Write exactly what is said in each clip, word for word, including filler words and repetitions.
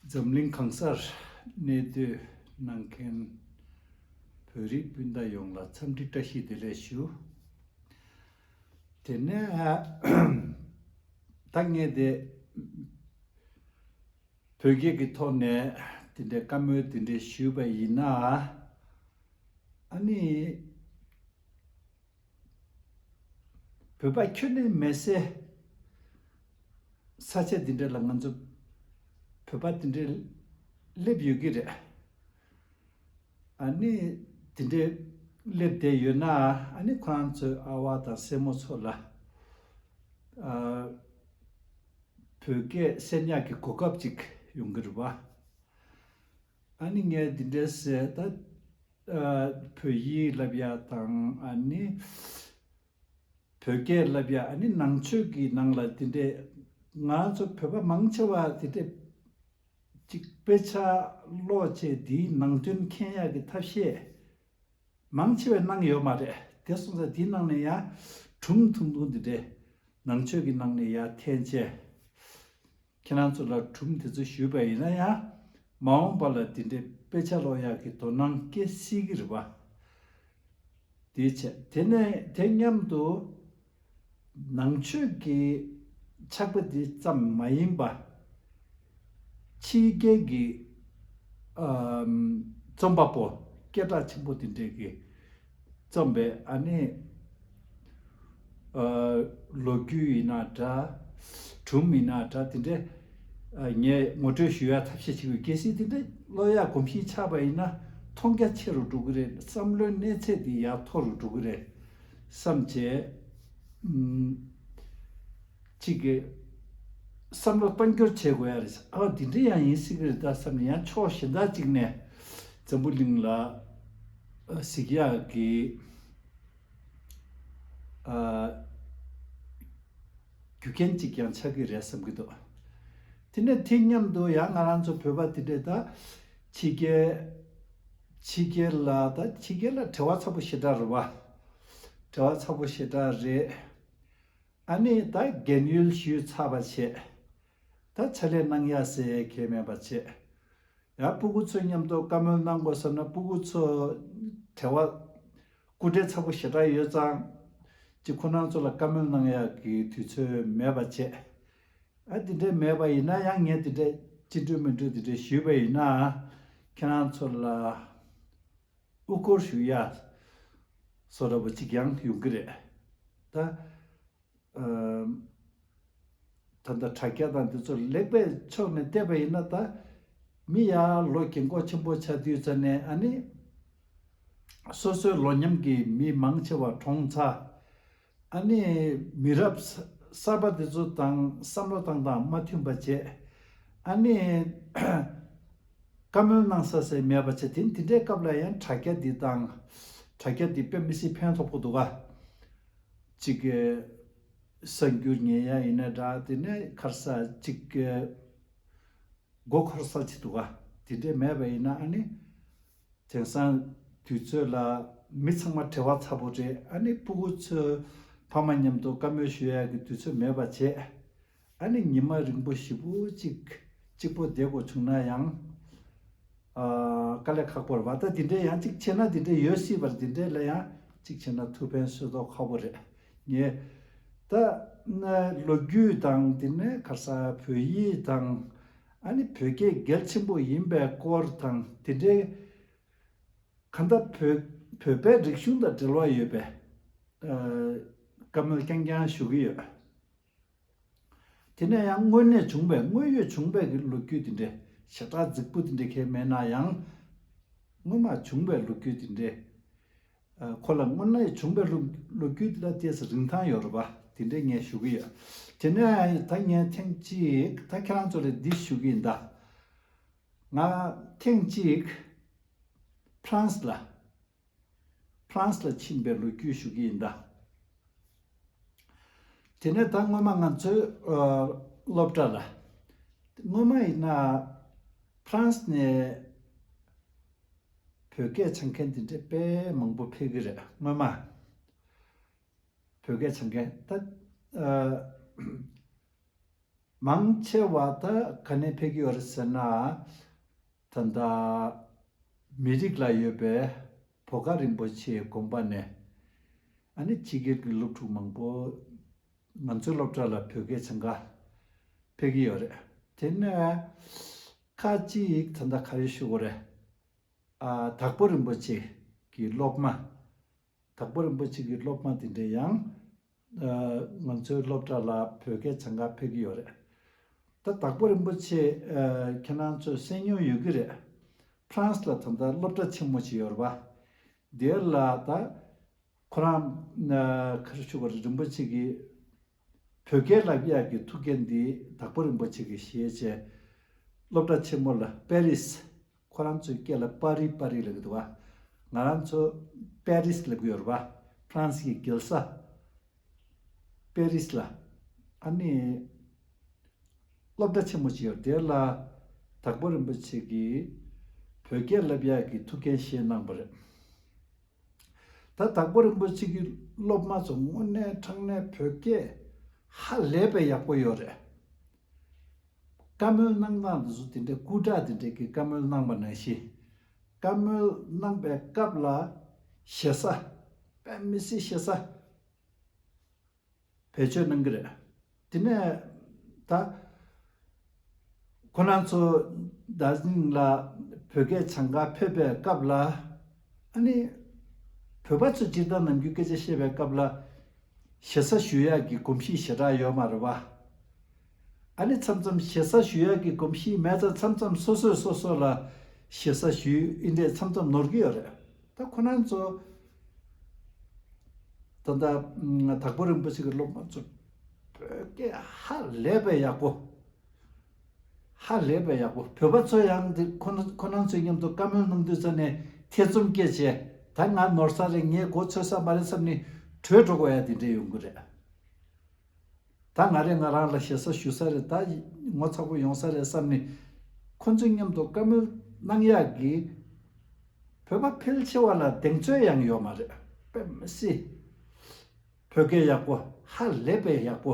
འཛམ་གླིང་གང་སར་གནས་སྡོད་གནང་མཁན་བོད་རིགས་སྤུན་ཟླ་ཡོངས་ལ་འཚམས་འདྲི་བཀྲ་ཤིས་བདེ་ལེགས་ཞུ། དེ་ནས་ད་ངས་དེ་བོད་སྐད་ཀྱི་ཐོག་ནས་དེ་འདྲའི་བཀའ་མོལ་དེ་འདྲའི་ཞུས་པ་ཡིན་ན། ཨ་ནི། བོད་པ་ཁྱོན་ནས་མེད་སའི་ས་ཆ་འདི་འདྲ་ལ་ང་ཚོ་བོད་པ་འདི་འདྲ་སླེབས་ཡོད་ཀྱི་རེད། ཨ་ནི་འདི་འདྲ་སླེབས་བསྡད་ཡོད་ན། ཨ་ནི་ཁོ་རང་ཚོའི་ཨ་བ་དང་སྲས་མོ་ཚོ་ལ་ཨ་བོད་སྐད་བཤད་ཡག་གི་གོ་སྐབས་ཅིག་ཡོང་གི་རེད་བ། ཨ་ནི་ངས་འདི་འདྲ་ཟེར་ད། ཨ་བོད་ཡིག་བསླབ་ཡག་དང་། ཨ་ནི་བོད་སྐད་བསླབ་ཡག་ཨ་ནི་ནང་ཆོས་ཀྱི་ནང་ལ་འདི་འདྲས་ང་ཚོ་བོད་པ་མང་ཆེ་བ་འདི་འདྲས་ཅིག་དཔེ་ཆ་ཀློག་བྱས་འདིའི་ནང་དོན་མཁྱེན་ཡག་གི་ཐབས་ཤེས་མང་ཆེ་བས་གནང་ཡོད་མ་རེད། དེ་སོང་ཙང་འདིའི་ནང་ནས་ཡང་སྒྲུང་ཐུང་ཐུང་འདི་འདྲས་ནང་ཆོས་ཀྱི་ནང་ནས་ཡར་འཐེན་བྱས། ཁྱེད་རང་ཚོ་ལ་སྒྲུང་དེ་ཚོ་ཞུས་པ་ཡིན་ན་ཡང་། མ་འོངས་པ་ལ་དེ་འདྲའི་དཔེ་ཆ་ཀློག་ཡག་གི་དོ་སྣང་སྐྱེ་སྲིད་ཀྱི་རེད་པ། དེའི་ཆེད་དེ་ནས་དེ་མཉམ་དུ་ནང་ཆོས་ཀྱི་ཕྱག་དཔེ་དེ་ཙམ་མ་ཡིན་པ། ཕྱི་རྒྱལ་གྱི་ཨམ་རྩོམ་པ་པོ་སྐད་གྲགས་ཆེན་པོ་དེ་འདྲས་ཀྱི་རྩོམ་པའི་ཨ་ནི་ཨ་ལོ་རྒྱུས་ཡིན་ན་འདྲ། སྒྲུང་ཡིན་ན་འདྲ། དེ་འདྲའི་ཨ་ངས་ངོ་སྤྲོད་ཞུ་ཡ་ཐབས་ཤེས་བྱེད་དགོས། གལ་སྲིད་དེ་འདྲའི་ཀློག་ཡ་གོམས་གཤིས་ཆགས་པ་ཡིན་ན་མཐོང་རྒྱ་ཆེ་རུ་འགྲོ་གི་རེད། བསམ་བློའི་གནས་ཚད་དེ་ཡར་མཐོ་རུ་འགྲོ་གི་རེད་བསམ་བྱས། ཨུམ། གཅིག་གི་བསམ་བློ་གཏོང་སྐྱོར་བྱེད་དགོས་ཡ་རེད། ཨ་འདི་འདྲ་ཡང་ཡིན་སྲིད་ཀྱི་རེད་ད་བསམ་ནས། ཡང་ཕྱོགས་གཞན་དག་ཅིག་ནས་འཛམ་བུ་གླིང་ལ་ཨ་གཟིགས་ཡག་གི་ཨ་རྒྱུ་རྐྱེན་ཅིག་ཀྱང་ཆགས་ཀྱི་རེད་བསམ་གྱི་འདུག་དེ་ནས་དེ་མཉམ་དུ་ཡང་ང་རང་ཚོ་བོད་པ་དེ་འདྲས་ད་ཕྱི་རྒྱལ་ཕྱི་རྒྱལ་ལ་ད་ཕྱི་རྒྱལ་ལ་བྲེལ་བ་ཚ་པོ་ཞེ་དྲག་རེད་བ། བྲེལ་བ་ཚ་པོ་ཞེ་དྲག་རེད། ཨ་ནི་ད་རྒན་ཡོལ་ཞུས་ཚར་བ་བྱས། ད་ཕྱག་ལས་གནང་ཡ་ཟེར་གལ་མེད་པ་བྱས། ཡང་སྤུ་གུ་ཚོ་མཉམ་དུ་བཀའ་མོལ་གནང་དགོས་བསམ་ན་སྤུ་གུ་ཚོ་བྲེལ་བ་སྐུ་བྲེལ་ཚ་པོ་ཞེ་དྲག་ཡོད་ཙང་། ཅིག་ཁོ་རང་ཚོ་ལ་བཀའ་མོལ་གནང་ཡ་གི་དུས་ཚོད་མེད་པ་བྱས། ཨ་དེ་འདྲས་མེད་པ་ཡིན་ན་ཡང་ངས་དེ་འདྲས་ཅི་འདྲ་མི་འདྲ་དེ་འདྲས་ཞུས་པ་ཡིན་ན། ཁྱེད་རང་ཚོ་ལ་དབུ་སྐོར་ཞུ་ཡ་བཟོ་འདྲ་པོ་ཅིག་ཡང་ཡོང་གི་རེད། ད་ཨ་ད་ལྟ་དྲ་རྒྱ་དང་དེ་ཚོ་ལེགས་པའི་ཕྱོགས་ནས་བལྟས་པ་ཡིན་ན། ད་མི་ཡར་ལོ་རྒན་གོག་ཆེན་པོ་ཆགས་དུས་ཙ་ནས། ཨ་ནི་སོ་སོའི་ལོ་མཉམ་གྱི་མི་མང་ཆེ་བ་གྲོངས་ཚར། ཨ་ནི་མི་རབས་གསར་པ་དེ་ཚོ་དང་བསམ་བློ་བཏང་སྟངས་མ་མཐུན་པ་བྱས། ཨ་ནི་བཀའ་མོལ་གནང་ས་ཟེར་མེད་པ་བྱས། དེ་དེ་འདྲའི་སྐབས་ལ་ཡང་དྲ་རྒྱ་འདི་དང་། དྲ་རྒྱ་འདི་དཔེ་མི་སྲིད་ཕན་ཐོགས་པོ་འདུག་ག་ཅིག་གསར་འགྱུར་ཉན་ཡ་ཡིན་ན་འདྲ། དེ་ནས་ཁར་ས་ཅིག་མགོ་འཁོར་ས་ཅིག་འདུག་ག་དེ་འདྲས་མེད་པ་ཡིན་ན། ཨ་ནི་དེང་སང་དུས་ཚོད་ལ་མི་ཚང་མ་བྲེལ་བ་ཚ་པོ་རེད། ཨ་ནི་སྤུ་གུ་ཚོས་ཕ་མ་མཉམ་དུ་བཀའ་མོལ་ཞུ་ཡ་གི་དུས་ཚོད་མེད་པ་བྱས། ཨ་ནི་ཉི་མ་རིང་པོ་ཞེ་པོ་ཅིག་གཅིག་པོ་བསྡད་དགོས་བྱུང་ན་ཡང་ཨ་དཀའ་ལས་ཁག་པོ་རེད་བ། ད་དེ་འདྲས་ཡང་ཅིག་བྱས་ན་དེ་འདྲས་ཡོད་སྲིད་པ་རེད། དེ་འདྲས་ལ་ཡང་ཅིག་བྱས་ན་ཐུགས་ཕན་གསོས་མདོག་ཁ་པོ་རེད། ངས་ད་ལོ་རྒྱུས་དང་། དེ་ནས་ཁར་ས་བོད་ཡིག་དང་། ཨ་ནི་བོད་སྐད་གལ་ཆེན་པོ་ཡིན་པའི་སྐོར་དང་། དེ་འདྲའི་གང་ལྟར་བོད་བོད་པའི་རིག་གཞུང་དང་འབྲེལ་བ་ཡོད་པའི་ཨ་བཀའ་མོལ་རྐྱང་རྐྱང་ཞུ་གི་ཡོད། དེ་ནས་ཡང་དངོས་གནས་བྱུང་བའི། དངོས་ཡོད་བྱུང་བའི་གི་ལོ་རྒྱུས་དེ་འདྲ་ཞེ་དྲག་རྫིག་པོ་དེ་འདྲ་གང་ཡང་མེད་ན་ཡང་། སྔོན་མ་བྱུང་བའི་ལོ་རྒྱུས་དེ་འདྲ། ཨ་ཁོ་ལ་དངོས་གནས་བྱུང་བའི་ལོ་ལོ་རྒྱུས་དེ་ལ་ཏོག་ཙམ་རིན་ཐང་ཡོད་རེད་པ། དེ་འདྲ་ངས་ཞུ་གི་ཡོད། དེ་ནས་ད་ངས་ཐེངས་གཅིག་ད་ཁྱེད་རང་ཚོ་ལ་འདི་ཞུ་གི་ཡིན་ད། ང་ཐེངས་གཅིག་ཕ་རན་སི་ལ། ཕ་རན་སི་ལ་ཕྱིན་པའི་ལོ་རྒྱུས་ཞུ་གི་ཡིན་ད། དེ་ནས་ད་སྔོན་མ་ང་ཚོའི་ཨ་སློབ་གྲྭ་ལ། སྔོན་མ་ཡིན་ན་ཕ་རན་སི་ནས་བོད་སྐད་སྦྱང་མཁན་དེ་འདྲ་དཔེ་མང་པོ་ཕེབས་ཀྱི་རེད། སྔོན་མ་བོད་སྐད་སྦྱང་མཁན་ད་ཨ། མང་ཆེ་བ་ད་ག་ནས་ཕེབས་ཀྱི་ཡོད་རེད་ཟེར་ན། ད་ལྟ་མི་རིགས་ལ་ཡོད་པའི་བོད་ག་རིན་པོ་ཆེའི་དགོན་པ་ནས། ཨ་ནི་ཕྱི་རྒྱལ་གྱི་སློབ་ཕྲུག་མང་པོ་ང་ཚོའི་སློབ་གྲྭ་ལ་བོད་སྐད་སྦྱང་ག་ཕེབས་ཀྱི་ཡོད་རེད། དེ་ནས་ཁ་ཅིག་ད་ལྟ་ག་རེ་ཞུ་དགོས་རེད། ཨ། དྭགས་པོ་རིན་པོ་ཆེ་གི་སློབ་མ། དྭགས་པོ་རིན་པོ་ཆེ་གི་སློབ་མ་དེ་འདྲས་ཡང་། ཨ། ང་ཚོའི་སློབ་གྲྭ་ལ་བོད་སྐད་སྦྱང་ག་ཕེབས་ཀྱི་ཡོད་རེད། ད་དྭགས་པོ་རིན་པོ་ཆེ། ཨ། ཁྱེད་རང་ཚོས་གསན་མྱོང་ཡོད་ཀྱི་རེད། ཕ་རན་སི་ལ་ད་ལྟ་སློབ་གྲྭ་ཆེན་མོ་ཞིག་ཡོད་རེད་པ། དེ་ལ་ད་ཁོ་རང་། ཨ། ག་རེ་ཞུ་དགོས་རེད། རིན་པོ་ཆེ་གི་བོད་སྐད་བསླབ་ཡག་གི་ཐུགས་འགན་འདི་དྭགས་པོ་རིན་པོ་ཆེ་གིས་བཞེས་བྱས། སློབ་གྲྭ་ཆེན་མོ་ལ་པེ་རིས། ཁོ་རང་ཚོའི་སྐད་ལ་པ་རི་པ་རི་ལབ་ཀྱི་འདུག་བ། ང་རང་ཚོ་པེ་རིས་ལབ་ཀྱི་ཡོད་རེད་བ། ཕ་རན་སི་གི་རྒྱལ་ས་པེ་རིས་ལ། ཨ་ནི་སློབ་གྲྭ་ཆེན་མོ་ཞིག་ཡོད། དེ་ལ་དྭགས་པོ་རིན་པོ་ཆེ་གིས་བོད་སྐད་བསླབ་ཡག་གི་ཐུགས་འགན་བཞེས་གནང་བ་རེད། ད་དྭགས་པོ་རིན་པོ་ཆེ་གི་སློབ་མ་ཚོ་དངོས་གནས་དྲང་གནས་བོད་སྐད་ཧ་ལས་པའི་ཡག་པོ་ཡོད་རེད། བཀའ་མོལ་གནང་སྟངས་དེ་ཚོ་དེ་འདྲའི་སྐུ་དྲག་དེ་འདྲའི་གི་བཀའ་མོལ་གནང་བ་ནང་བཞིན། བཀའ་མོལ་གནང་པའི་སྐབས་ལ་ཞེ་ས། དཔེ་མི་སྲིད་ཞེ་ས། བེད་སྤྱོད་གནང་གི་རེད། དེ་ནས་ད་ཁོ་རང་ཚོ་དཱར་ཇི་ལིང་ལ་བོད་སྐད་སྦྱང་ག་ཕེབས་པའི་སྐབས་ལ། ཨ་ནི་བོད་པ་ཚོས་སྤྱིར་བཏང་ནམ་རྒྱུན་སྐད་ཆ་བཤད་པའི་སྐབས་ལ་ཞེ་ས་ཞུ་ཡག་གི་གོམས་གཤིས་ཞེ་དྲག་ཡོད་མ་རེད་བ། ཨ་ནི་མཚམས་མཚམས་ཞེ་ས་ཞུ་ཡག་གི་གོམས་གཤིས་མེད་ཙང་མཚམས་མཚམས་སོ་སོས་སོ་སོ་ལ་ཞེ་ས་ཞུ་ཡིན་དེ་མཚམས་མཚམས་ནོར་གི་ཡོད་རེད། ད་ཁོ་རང་ཚོ་ད་ལྟ་དྭགས་པོ་རིན་པོ་ཆེ་གི་སློབ་མ་ཚོ་བོད་སྐད་ཧ་ལས་པའི་ཡག་པོ། ཧ་ལས་པའི་ཡག་པོ། བོད་པ་ཚོ་ཡང་དེ་ཁོ་ན་ཁོ་རང་ཚོའི་མཉམ་དུ་བཀའ་མོལ་གནང་དུས་ཙ་ནས་ཐེ་ཚོམ་སྐྱེས་བྱས། ད་ང་ནོར་ས་རེད། ངས་མགོ་ཚོས་ས་མ་རེད་བསམ་ནས་བྲོས་འགྲོ་དགོས་ཡ་དེ་འདྲས་ཡོང་གི་རེད། ད་ང་རེ་ང་རང་ལ་ཞེ་ས་ཞུ་ས་རེད། ད་ངོ་ཚ་པོ་ཡོང་ས་རེད་བསམ་ནས་ཁོ་ཚོའི་མཉམ་དུ་བཀའ་མོལ་གནང་ཡག་གི་བོད་པ་ཕལ་ཆེ་བ་ལ་གདེང་ཚོད་ཡང་ཡོད་མ་རེད། དཔེ་མི་སྲིད་བོད་སྐད་ཡག་པོ། ཧ་ལས་པའི་ཡག་པོ་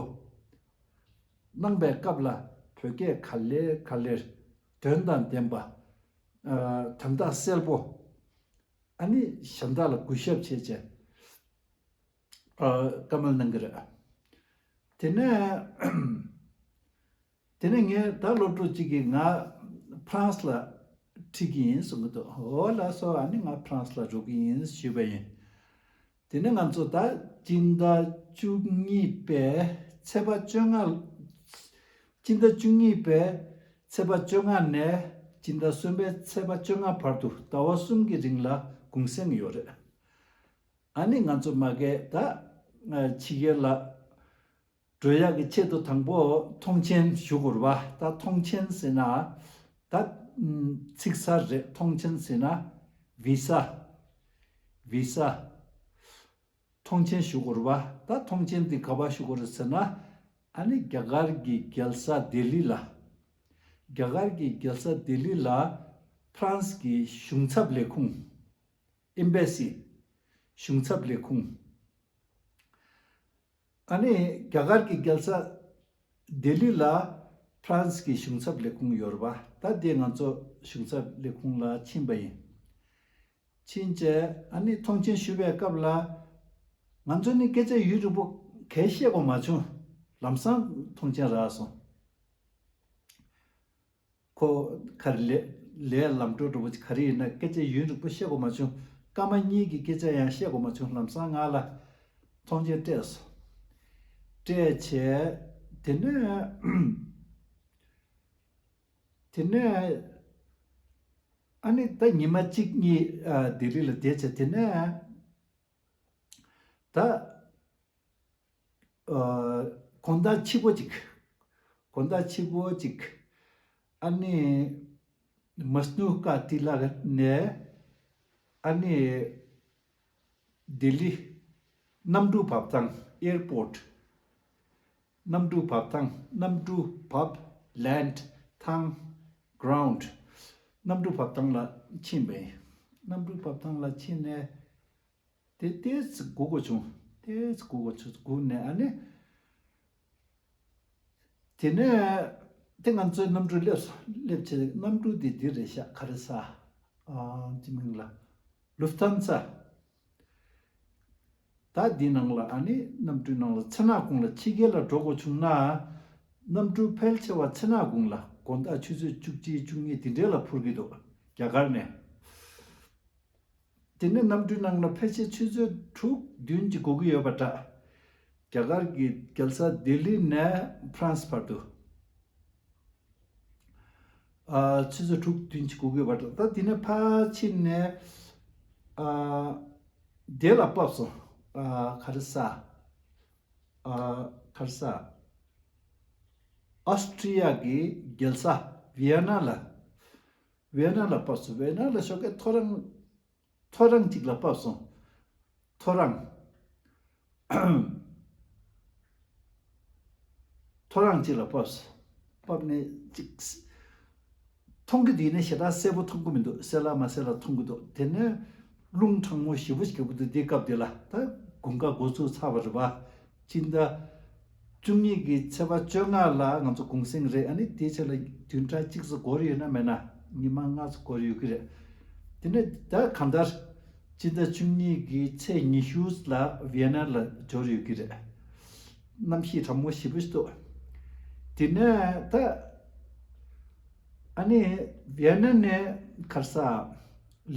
གནང་པའི་སྐབས་ལ་བོད་སྐད་ག་ལེར་ག་ལེར་དོན་དང་ལྡན་པ། ཨ། དོན་དག་གསལ་པོ། ཨ་ནི་གཞན་དག་ལ་གུས་ཞབས་བྱེད་བྱས། ཨ། བཀའ་མོལ་གནང་གི་རེད། དེ་ནས་དེ་ནས་ངས་ད་སློབ་ཕྲུག་ཅིག་གིས་ང་ཕ་རན་སི་ལ་ཁྲིད་ཀྱི་ཡིན་གསུང་གི་འདུག་འོ་ལགས་སོ། ཨ་ནི་ང་ཕ་རན་སི་ལ་འགྲོ་གི་ཡིན་ཞུས་པ་ཡིན། དེ་ནས་ང་ཚོ་ད་སྤྱི་ཟླ་བཅུ་གཉིས་པའི་ཚེས་པ་བཅོ་ལྔ། སྤྱི་ཟླ་བཅུ་གཉིས་པའི་ཚེས་པ་བཅོ་ལྔ་ནས་སྤྱི་ཟླ་གསུམ་པའི་ཚེས་པ་བཅོ་ལྔ་བར་དུ་ཟླ་བ་གསུམ་གྱི་རིང་ལ་གུང་སེང་ཡོད་རེད། ཨ་ནི་ང་ཚོ་མ་གི་ད་ཕྱི་རྒྱལ་ལ་འགྲོ་ཡག་གི་ཆེད་དུ་དང་པོ་ཐོངས་མཆན་ཞུ་དགོས་རེད་བ། ད་ཐོངས་མཆན་ཟེར་ན་ད་ཚིག་གསར་རེད། ཐོངས་མཆན་ཟེར་ན་བི་ས། བི་ས། ཐོངས་མཆན་ཞུ་དགོས་རེད་བ། ད་ཐོངས་མཆན་འདི་ག་པར་ཞུ་དགོས་རེད་ཟེར་ན། ཨ་ནི་རྒྱ་གར་གྱི་རྒྱལ་ས་ལྡི་ལི་ལ། རྒྱ་གར་གྱི་རྒྱལ་ས་ལྡི་ལི་ལ་ཕ་རན་སི་གི་གཞུང་ཚབ་ལས་ཁུངས། ཨེམ་བེ་སི། གཞུང་ཚབ་ལས་ཁུངས། ཨ་ནི་རྒྱ་གར་གྱི་རྒྱལ་ས་ལྡི་ལི་ལ་ཕ་རན་སི་གི་གཞུང་ཚབ་ལས་ཁུངས་ཡོད་རེད་བ། ད་དེ་ང་ཚོ་གཞུང་ཚབ་ལས་ཁུངས་ལ་ཕྱིན་པ་ཡིན། ཕྱིན་བྱས་ཨ་ནི་ཐོངས་མཆན་ཞུ་བའི་སྐབས་ལ། ང་ཚོ་ནི་སྐད་ཆ་ཡུན་རིང་པོ་གས་བཤད་དགོས་མ་བྱུང་། ལམ་སང་ཐོངས་མཆན་རག་སོང་། ཁོ་ག་རེ་ལས་ལས་ལམ་འགྲོ་འགྲོ་པོ་ག་རེ་ཡིན་ན་སྐད་ཆ་ཡུན་རིང་པོ་བཤད་དགོས་མ་བྱུང་། སྐར་མ་གཉིས་ཀྱི་སྐད་ཆ་ཡང་བཤད་དགོས་མ་བྱུང་། ལམ་སང་ང་ལ་ཐོངས་མཆན་སྤྲད་སོང་། སྤྲད་བྱས་དེ་ནས། དེ་ནས་ཨ་ནི་ད་ཉི་མ་གཅིག་གཉིས་ཨ་ལྡི་ལི་ལ་བསྡད་བྱས། དེ་ནས་ད་ཨ་དགོང་དག་ཕྱི་པོ་གཅིག་དགོང་དག་ཕྱི་པོ་གཅིག་ཨ་ནི་མ་སྣུ་ཀ་ཏི་ལ་ནས་ཨ་ནི་ལྡི་ལི་གནམ་གྲུ་བབས་ཐང་། ཨེར་པོར་ཊི། གནམ་གྲུ་བབས་ཐང་། གནམ་གྲུ་བབས། ལེན་ཌི། ཐང་། གྷི་རའུན་ཌི། གནམ་གྲུ་བབས་ཐང་ལ་ཕྱིན་པ་ཡིན། གནམ་གྲུ་བབས་ཐང་ལ་ཕྱིན་ནས་དེ་ཏོག་ཙམ་སྒུག་དགོས་བྱུང་། ཏོག་ཙམ་སྒུག་དགོས་བྱུང་། སྒུག་ནས་ཨ་ནི། དེ་ནས་དེ་ང་ཚོའི་གནམ་གྲུ་སླེབས་སོང་། སླེབས་བྱས་གནམ་གྲུ་དེ་འདི་རེད་ཤག་ག་རེ་ཟ། ཨ་ཅི་མིང་ལ། ལུཕ་ཐན་ས། ད་འདི་ནང་ལ་ཨ་ནི་གནམ་གྲུའི་ནང་ལ་མཚོ་སྣ་ཁོངས་ལ་ཕྱི་རྒྱལ་ལ་འགྲོ་དགོས་བྱུང་ན། གནམ་གྲུ་ཕལ་ཆེ་བ་མཚོ་སྣ་ཁོངས་ལ་དགོང་དག་ཆུ་ཚོད་བཅུ་གཅིག་བཅུ་གཉིས་དེ་འདྲའི་ལ་འཕུར་གྱི་འདུག་རྒྱ་གར་ནས། དེ་ནས་གནམ་གྲུའི་ནང་ལ་ཕལ་ཆེར་ཆུ་ཚོད་དྲུག་བདུན་ཅིག་འགོར་གྱི་ཡོད་པ་འདྲ། རྒྱ་གར་གྱི་རྒྱལ་ས་ལྡི་ལི་ནས་ཕ་རན་སི་བར་དུ། ཨ་ཆུ་ཚོད་དྲུག་བདུན་ཅིག་འགོར་གྱི་ཡོད་པ་འདྲ། ད་དེ་ནས་ཕར་ཕྱིན་ནས་ཨ་དེ་ལ་བབས་སོང་། ཨ་ག་རེ་ཟ། ཨ་ག་རེ་ཟ། ཨོ་སི་ཀྲི་ཡ་གི་རྒྱལ་ས་ཝི་ཡེ་ན་ལ། ཝི་ཡེ་ན་ལ་བབས་སོང་། ཝི་ཡེ་ན་ལ་ཞོགས་ཀས་ཐོ་རངས། ཐོ་རངས་གཅིག་ལ་བབས་སོང་། ཐོ་རངས། ཐོ་རངས་གཅིག་ལ་བབས་སོང་། བབས་ནས་གཅིག་མཐོང་གི་འདུག་ཡིན་ནའི་ཞེ་དྲག་གསལ་པོ་མཐོང་གི་མི་འདུག་གསལ་ལ་མ་གསལ་ལ་མཐོང་གི་འདུག་དེ་ནས་རླུང་གྲང་མོ་ཞེ་པོ་ཞིག་རྒྱག་གི་འདུག་དེའི་སྐབས་དེ་ལ་ད་དགུན་ཁ་འགོ་ཚུགས་ཚར་བ་རེད་པ། སྤྱི་ཟླ་བཅུ་གཉིས་ཀྱི་ཚེས་པ་བཅོ་ལྔ་ལ་ང་ཚོ་གུང་སེང་རེད། ཨ་ནི་དེའི་ཕྱི་ལ་བདུན་ཕྲག་གཅིག་ཙམ་འགོར་ཡོད་ན་མེད་ན་ཉི་མ་ལྔ་ཙམ་འགོར་ཡོད་ཀྱི་རེད། དེ་ནས་ད་གང་ལྟར་སྤྱི་ཟླ་བཅུ་གཉིས་ཀྱི་ཚེས་ཉི་ཤུ་ལ་ཝི་ཡེ་ན་ལ་འབྱོར་ཡོད་ཀྱི་རེད། གནམ་གཤིས་གྲང་མོ་ཞེ་པོ་ཞིག་འདུག་དེ་ནས་ད་ཨ་ནི་ཝི་ཡེ་ན་ནས་ག་རེ་ཟ།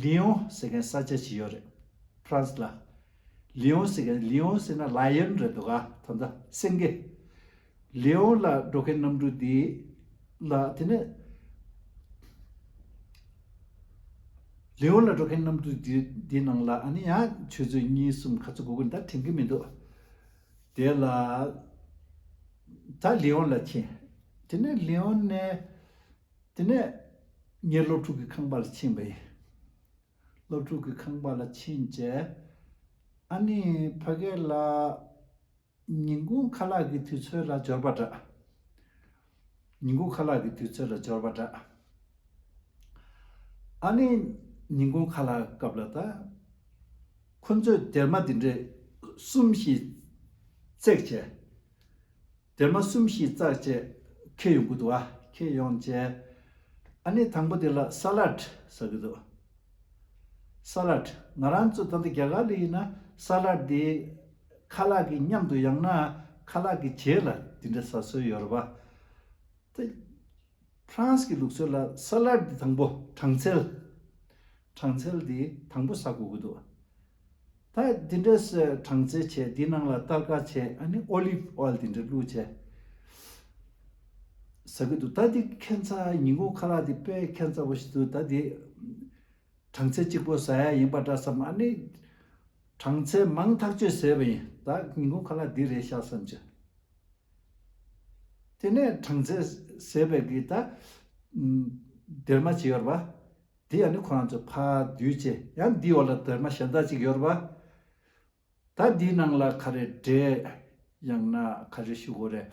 ལི་ཡོན་ཟེར་མཁན་ས་ཆ་ཞིག་ཡོད་རེད། ཕ་རན་སི་ལ། ལི་ཡོན་ཟེར་མཁན། ལི་ཡོན་ཟེར་ན་ལ་ཡོན་རེད་འདུག་ག་ད་ལྟ་སེང་གེ། ལི་ཡོན་ལ་འགྲོ་མཁན་གནམ་གྲུ་འདི་ལ་དེ་ནས་ལི་ཡོན་ལ་འགྲོ་མཁན་གནམ་གྲུ་འདི་འདི་ནང་ལ་ཨ་ནི་ཡང་ཆུ་ཚོད་གཉིས་གསུམ་ག་ཚོད་འགོར་གི་ད་དྲན་གི་མི་འདུག་དེ་ལ་ད་ལི་ཡོན་ལ་ཕྱིན། དེ་ནས་ལི་ཡོན་ནས་དེ་ནས་ངའི་སློབ་ཕྲུག་གི་ཁང་པ་ལ་ཕྱིན་པ་ཡིན། སློབ་ཕྲུག་གི་ཁང་པ་ལ་ཕྱིན་རྗེས་ཨ་ནི་ཕ་གི་ལ་ཉིན་གུང་ཁ་ལག་གི་དུས་ཚོད་ལ་འབྱོར་བ་འདྲ། ཉིན་གུང་ཁ་ལག་གི་དུས་ཚོད་ལ་འབྱོར་བ་འདྲ། ཨ་ནི་ཉིན་གུང་ཁ་ལག་སྐབས་ལ་ད་ཁོ་ཚོས་སྡེར་མ་འདི་འདྲ་གསུམ་བཞི་བརྩེགས་བྱས། སྡེར་མ་གསུམ་བཞི་བརྩེགས་བྱས་འཁྱེར་ཡོང་གི་འདུག་ཨ། འཁྱེར་ཡོང་བྱས་ཨ་ནི་དང་པོ་དེ་ལ་ས་ལཱད་ཟེར་གི་འདུག་ས་ལཱད། ང་རང་ཚོ་ད་ལྟ་རྒྱ་གར་ལ་ཡིན་ན་ས་ལཱད་དེ་ཁ་ལག་གི་མཉམ་དུ་ཡང་ན་ཁ་ལག་གི་རྗེས་ལ་དེ་འདྲ་ཟ་སྲོལ་ཡོད་རེད་པ། ད་ཕ་རན་སི་གི་ལུགས་སྲོལ་ལ་ས་ལཱད་དེ་དང་པོ་སྦྲང་ཚལ། སྦྲང་ཚལ་དེ་དང་པོ་ཟ་དགོས་ཀྱི་འདུག་ད་འདི་འདྲ་སྦྲང་ཚལ་བྱས། འདི་ནང་ལ་སྟར་ཀ་བྱས། ཨ་ནི་ཨོ་ལིབ་ཨོ་ཡལ་འདི་འདྲ་བླུགས་བྱས་ཟ་གི་འདུག་ད་འདི་ཁྱད་མཚར། ཉིན་གུང་ཁ་ལག་འདི་དཔེ་ཁྱད་མཚར་པོ་ཞིག་འདུག་ད་འདི་སྦྲང་ཚལ་གཅིག་པོ་ཟ་ཡ་ཡིན་པ་འདྲ་བསམ། ཨ་ནི་སྦྲང་ཚལ་མང་ཐག་ཆོད་ཟས་པ་ཡིན། ད་ཉིན་གུང་ཁ་ལག་འདི་རེད་ཤག་བསམ་བྱས། དེ་ནས་སྦྲང་ཚལ་ཟས་པའི་གི་ད་སྡེར་མ་ཅིག་ཡོད་རེད་པ། དེ་ཡང་ནི་ཁོ་རང་ཚོ་ཕར་བསྡུས་བྱས། ཡང་འདིའི་འོག་ལ་སྡེར་མ་གཞན་དག་ཅིག་ཡོད་རེད་པ། ད་འདིའི་ནང་ལ་ག་རེ་འབྲས། ཡང་ན་ག་རེ་ཞུ་དགོས་རེད།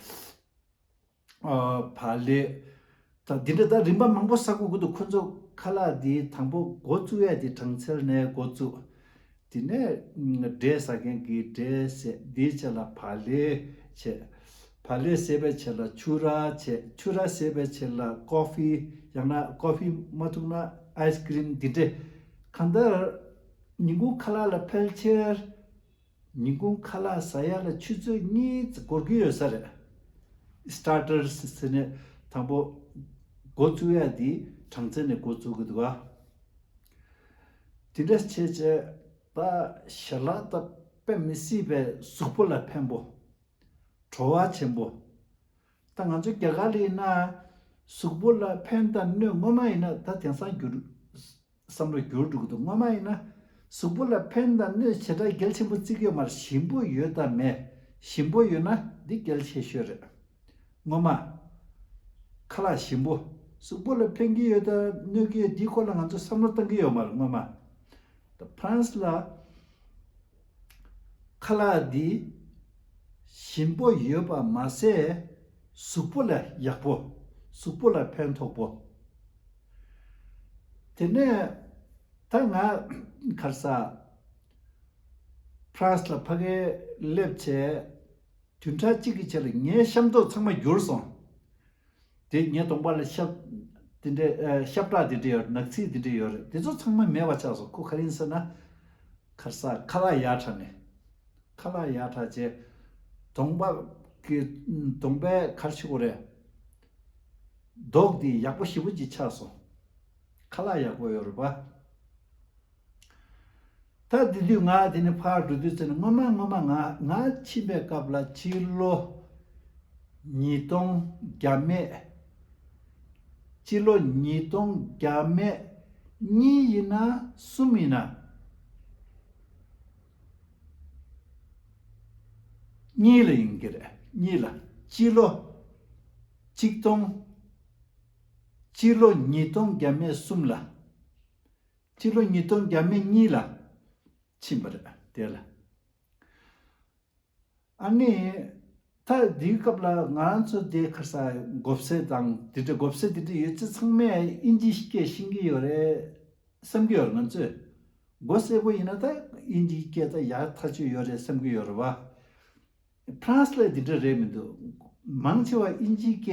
ཨ་བག་ལེབ། ད་འདི་འདྲ་ད་རིམ་པ་མང་པོ་ཟ་དགོས་ཀྱི་འདུག་ཁོ་ཚོ་ཁ་ལག་འདི་དང་པོ་འགོ་བཙུགས་ཡ་འདི་སྦྲང་ཚལ་ནས་འགོ་བཙུགས། དེ་ནས་འབྲས་ཟ་མཁན་གྱིས་འབྲས་ཟས། དེའི་རྗེས་ལ་བག་ལེབ་བྱས། བག་ལེབ་ཟས་པའི་རྗེས་ལ་ཕྱུར་ར་བྱས། ཕྱུར་ར་ཟས་པའི་རྗེས་ལ་ཀོ་ཧྥི། ཡང་ན་ཀོ་ཧྥི་མ་ཐུག་ན་ཨའི་སི་ཀི་རིམ་འདི་འདྲས། གང་ལྟར་ཉིན་གུང་ཁ་ལག་ལ་ཕལ་ཆེར་ཉིན་གུང་ཁ་ལག་ཟ་ཡ་ལ་ཆུ་ཚོད་གཉིས་འགོར་གྱི་ཡོད་ས་རེད། སི་ཊར་ཊར་ཟེར་ནས་དང་པོ་འགོ་བཙུགས་ཡ་འདི་སྦྲང་ཚལ་ནས་འགོ་བཙུགས་ཀྱི་འདུག་ག་དེ་འདྲ་བྱས་བྱས་ད་ཞལ་ལག་ད་དཔེ་མི་སྲིད་པའི་གཟུགས་པོ་ལ་ཕན་པོ། བྲོ་བ་ཆེན་པོ། ད་ང་ཚོ་རྒྱ་གར་ལ་ཡིན་ན་གཟུགས་པོ་ལ་ཕན་དང་གནོད་སྔོན་མ་ཡིན་ན་ད་དེང་སང་འགྱུར། བསམ་བློ་འགྱུར་འགྲོ་གི་འདུག་སྔོན་མ་ཡིན་ན་གཟུགས་པོ་ལ་ཕན་དང་གནོད་ཞེ་དྲག་གལ་ཆེན་པོ་བརྩི་གི་ཡོད་མ་རེད། ཞིམ་པོ་ཡོད་དང་མེད། ཞིམ་པོ་ཡོད་ན་འདི་གལ་ཆེ་ཤོས་རེད། སྔོན་མ་ཁ་ལག་ཞིམ་པོ་གཟུགས་པོ་ལ་ཕན་གྱི་ཡོད་དང་གནོད་ཀྱི་ཡོད་འདིའི་སྐོར་ལ་ང་ཚོ་བསམ་བློ་བཏང་གི་ཡོད་མ་རེད་སྔོན་མ། ད་ཕ་རན་སི་ལ་ཁ་ལག་འདི་ཞིམ་པོ་ཡོད་པ་མ་ཟད་གཟུགས་པོ་ལ་ཡག་པོ། གཟུགས་པོ་ལ་ཕན་ཐོགས་པོ། དེ་ནས་ད་ང་ག་རེ་ཟ། ཕ་རན་སི་ལ་ཕ་གིར་སླེབས་བྱས་བདུན་ཕྲག་གཅིག་གི་རྗེས་ལ་ངའི་ཤ་མདོག་ཚང་མ་འགྱུར་སོང་ དེ་ངའི་གདོང་པ་ལ་ཤབ་དེ་འདྲའི་ཨ་ཤབ་བྲག་དེ་འདྲ་ཡོད་རེད། ནག་ཚིག་དེ་འདྲ་ཡོད་རེད། དེ་ཚོ་ཚང་མ་མེད་པ་ཆགས་སོང་། ཁོ་ག་རེ་ཡིན་ཟེར་ན། ཁར་ས་ཁ་ལག་ཡག་དྲགས་ནས། ཁ་ལག་ཡག་དྲགས་བྱས། གདོང་པ་གི་གདོང་པའི་ག་རེ་ཞུ་དགོས་རེད། མདོག་དེ་ཡག་པོ་ཞེ་པོ་ཅིག་ཆགས་སོང་། ཁ་ལག་ཡག་པོ་ཡོད་རེད་པ། ད་དེ་དུས་ང་དེ་ནས་ཕར་འགྲོ་དུས་ཙམ་ནས་སྔོན་མ་སྔོན་མ་ང་ང་ཕྱིན་པའི་སྐབས་ལ་ཕྱི་ལོ་ཉིས་སྟོང་བརྒྱ་མེད། ཕྱི་ལོ་ཉིས་སྟོང་བརྒྱ་མེད་གཉིས་ཡིན་ན་གསུམ་ཡིན་ན། གཉིས་ལ་ཡིན་གྱི་རེད། གཉིས་ལ། ཕྱི་ལོ་ཆིག་སྟོང་། ཕྱི་ལོ་ཉིས་སྟོང་བརྒྱ་མེད་གསུམ་ལ། ཕྱི་ལོ་ཉིས་སྟོང་བརྒྱ་མེད་གཉིས་ལ་ཕྱིན་པ་རེད། དེ་ལ། ཨ་ནི། ད་འདིའི་སྐབས་ལ་ང་རང་ཚོ་དེ་ཁ་ས་མགོ་སེར་དང་དེ་འདྲ་མགོ་སེར་དེ་འདྲ་ཡོད་ཚད་ཚང་མས་དབྱིན་ཇིའི་སྐད་ཤེས་ཀྱི་ཡོད་རེད་བསམ་གྱི་ཡོད་རེད། ང་ཚོས་མགོ་སེར་པོ་ཡིན་ན་ད་དབྱིན་ཇིའི་སྐད་ད་ཡག་ཐག་ཆོད་ཡོད་རེད་བསམ་གྱི་ཡོད་རེད་བ། ཕ་རན་སི་ལ་དེ་འདྲ་རེད་མི་འདུག། མང་ཆེ་བ་དབྱིན་ཇིའི་སྐད་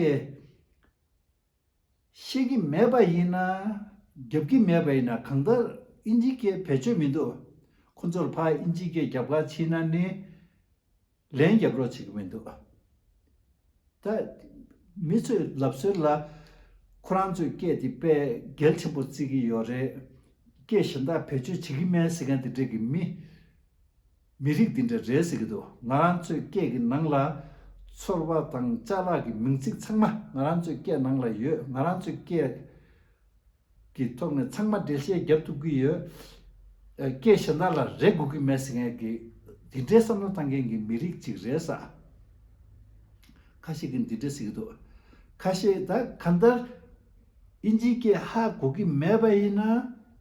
ཤེས་ཀྱི་མེད་པ་ཡིན་ན། རྒྱབ་ཀྱི་མེད་པ་ཡིན་ན། གང་ལྟར་དབྱིན་ཇིའི་སྐད་བེད་སྤྱོད་མི་འདུག། ཁོ་ཚོར་ཕར་དབྱིན་ཇིའི་སྐད་རྒྱབ་ག་ཕྱིན་ན་ནི་ལན་རྒྱབ་རོགས་བྱེད་ཀྱི་མི་འདུག། ད་མི་ཚོས་ལབ་སྲོལ་ལ་ཁོ་རང་ཚོའི་སྐད་དེ་དཔེ་གལ་ཆེན་པོ་བརྩི་གི་ཡོད་རེད། སྐད་གཞན་དག་བེད་སྤྱོད་བྱེད་ཀྱི་མེད་ཟེར་མཁན་དེ་འདྲ་གི་མི། མི་རིགས་འདི་འདྲ་རེད་ཟེར་གྱི་འདུག། ང་རང་ཚོའི་སྐད་ཀྱི་ནང་ལ་ཚོར་བ་དང་ཅ་ལག་གི་མིང་ཚིག་ཚང་མ་ང་རང་ཚོའི་སྐད་ནང་ལ་ཡོད། ང་རང་ཚོའི་སྐད་ཀྱི་ཐོག་ནས་ཚང་མ་འགྲེལ་བཤད་རྒྱབ་ཐུབ་ཀྱི་ཡོད། ཨ། སྐད་གཞན་དག་ལ་རེ་དགོས་ཀྱི་མེད་ཟེར་མཁན་གྱི་འདི་འདྲའི་བསམ་བློ་བཏང་མཁན་གྱི་མི་རིགས་ཅིག་རེད་ས། ཁ་ཤས་ཀྱིས་འདི་འདྲ་ཟེར་གྱི་འདུག། ཁ་ཤས་ད་གང་ལྟར་དབྱིན་ཇིའི་སྐད་ཧ་གོ་གི་མེད་པ་ཡིན་ན།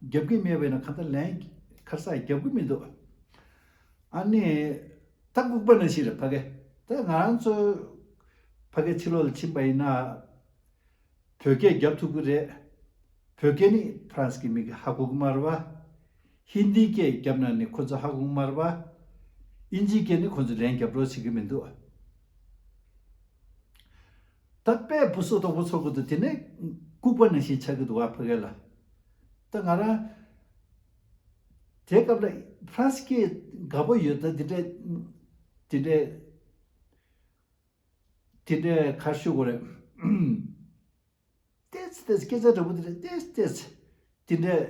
རྒྱབ་ཀྱི་མེད་པ་ཡིན་ན་གང་ལྟར་ལན་ཁར་ས་རྒྱབ་ཀྱི་མི་འདུག། ཨ་ནི། ད་ལྐུགས་པ་ནང་བཞིན་རེད་ཕ་གི། ད་ང་རང་ཚོ་ཕ་གི་ཕྱི་ལོགས་ལ་ཕྱིན་པ་ཡིན་ན། བོད་སྐད་རྒྱབ་ཐུབ་ཀྱི་རེད། བོད་སྐད་ནི་ཕ་རན་སི་གི་མི་གིས་ཧ་གོ་གི་མ་རེད་བ། ཧིན་དིའི་སྐད་རྒྱབ་ན་ནི་ཁོ་ཚོ་ཧ་གོ་གི་མ་རེད་བ། དབྱིན་ཇིའི་སྐད་ནི་ཁོ་ཚོ་ལན་རྒྱབ་རོགས་བྱེད་ཀྱི་མི་འདུག། ད་དཔེ་བུ་སོ་དོག་པོ་ཚོར་གི་འདུག། དེ་ནས་ལྐུགས་པ་ནང་བཞིན་ཆགས་ཀྱི་འདུག་བ་ཕ་གི་ལ། ད་ང་རང་དེའི་སྐབས་ལ་ཕ་རན་སི་སྐད་དགའ་པོ་ཡོད། ད་འདི་འདྲ་འདི་འདྲ་འདི་འདྲ་ག་རེ་ཞུ་དགོས་རེད། ཏེས་ཏེས་སྐད་ཆ་འདྲ་པོ་འདི་འདྲ་ཏེས་ཏེས། དེ་འདྲ།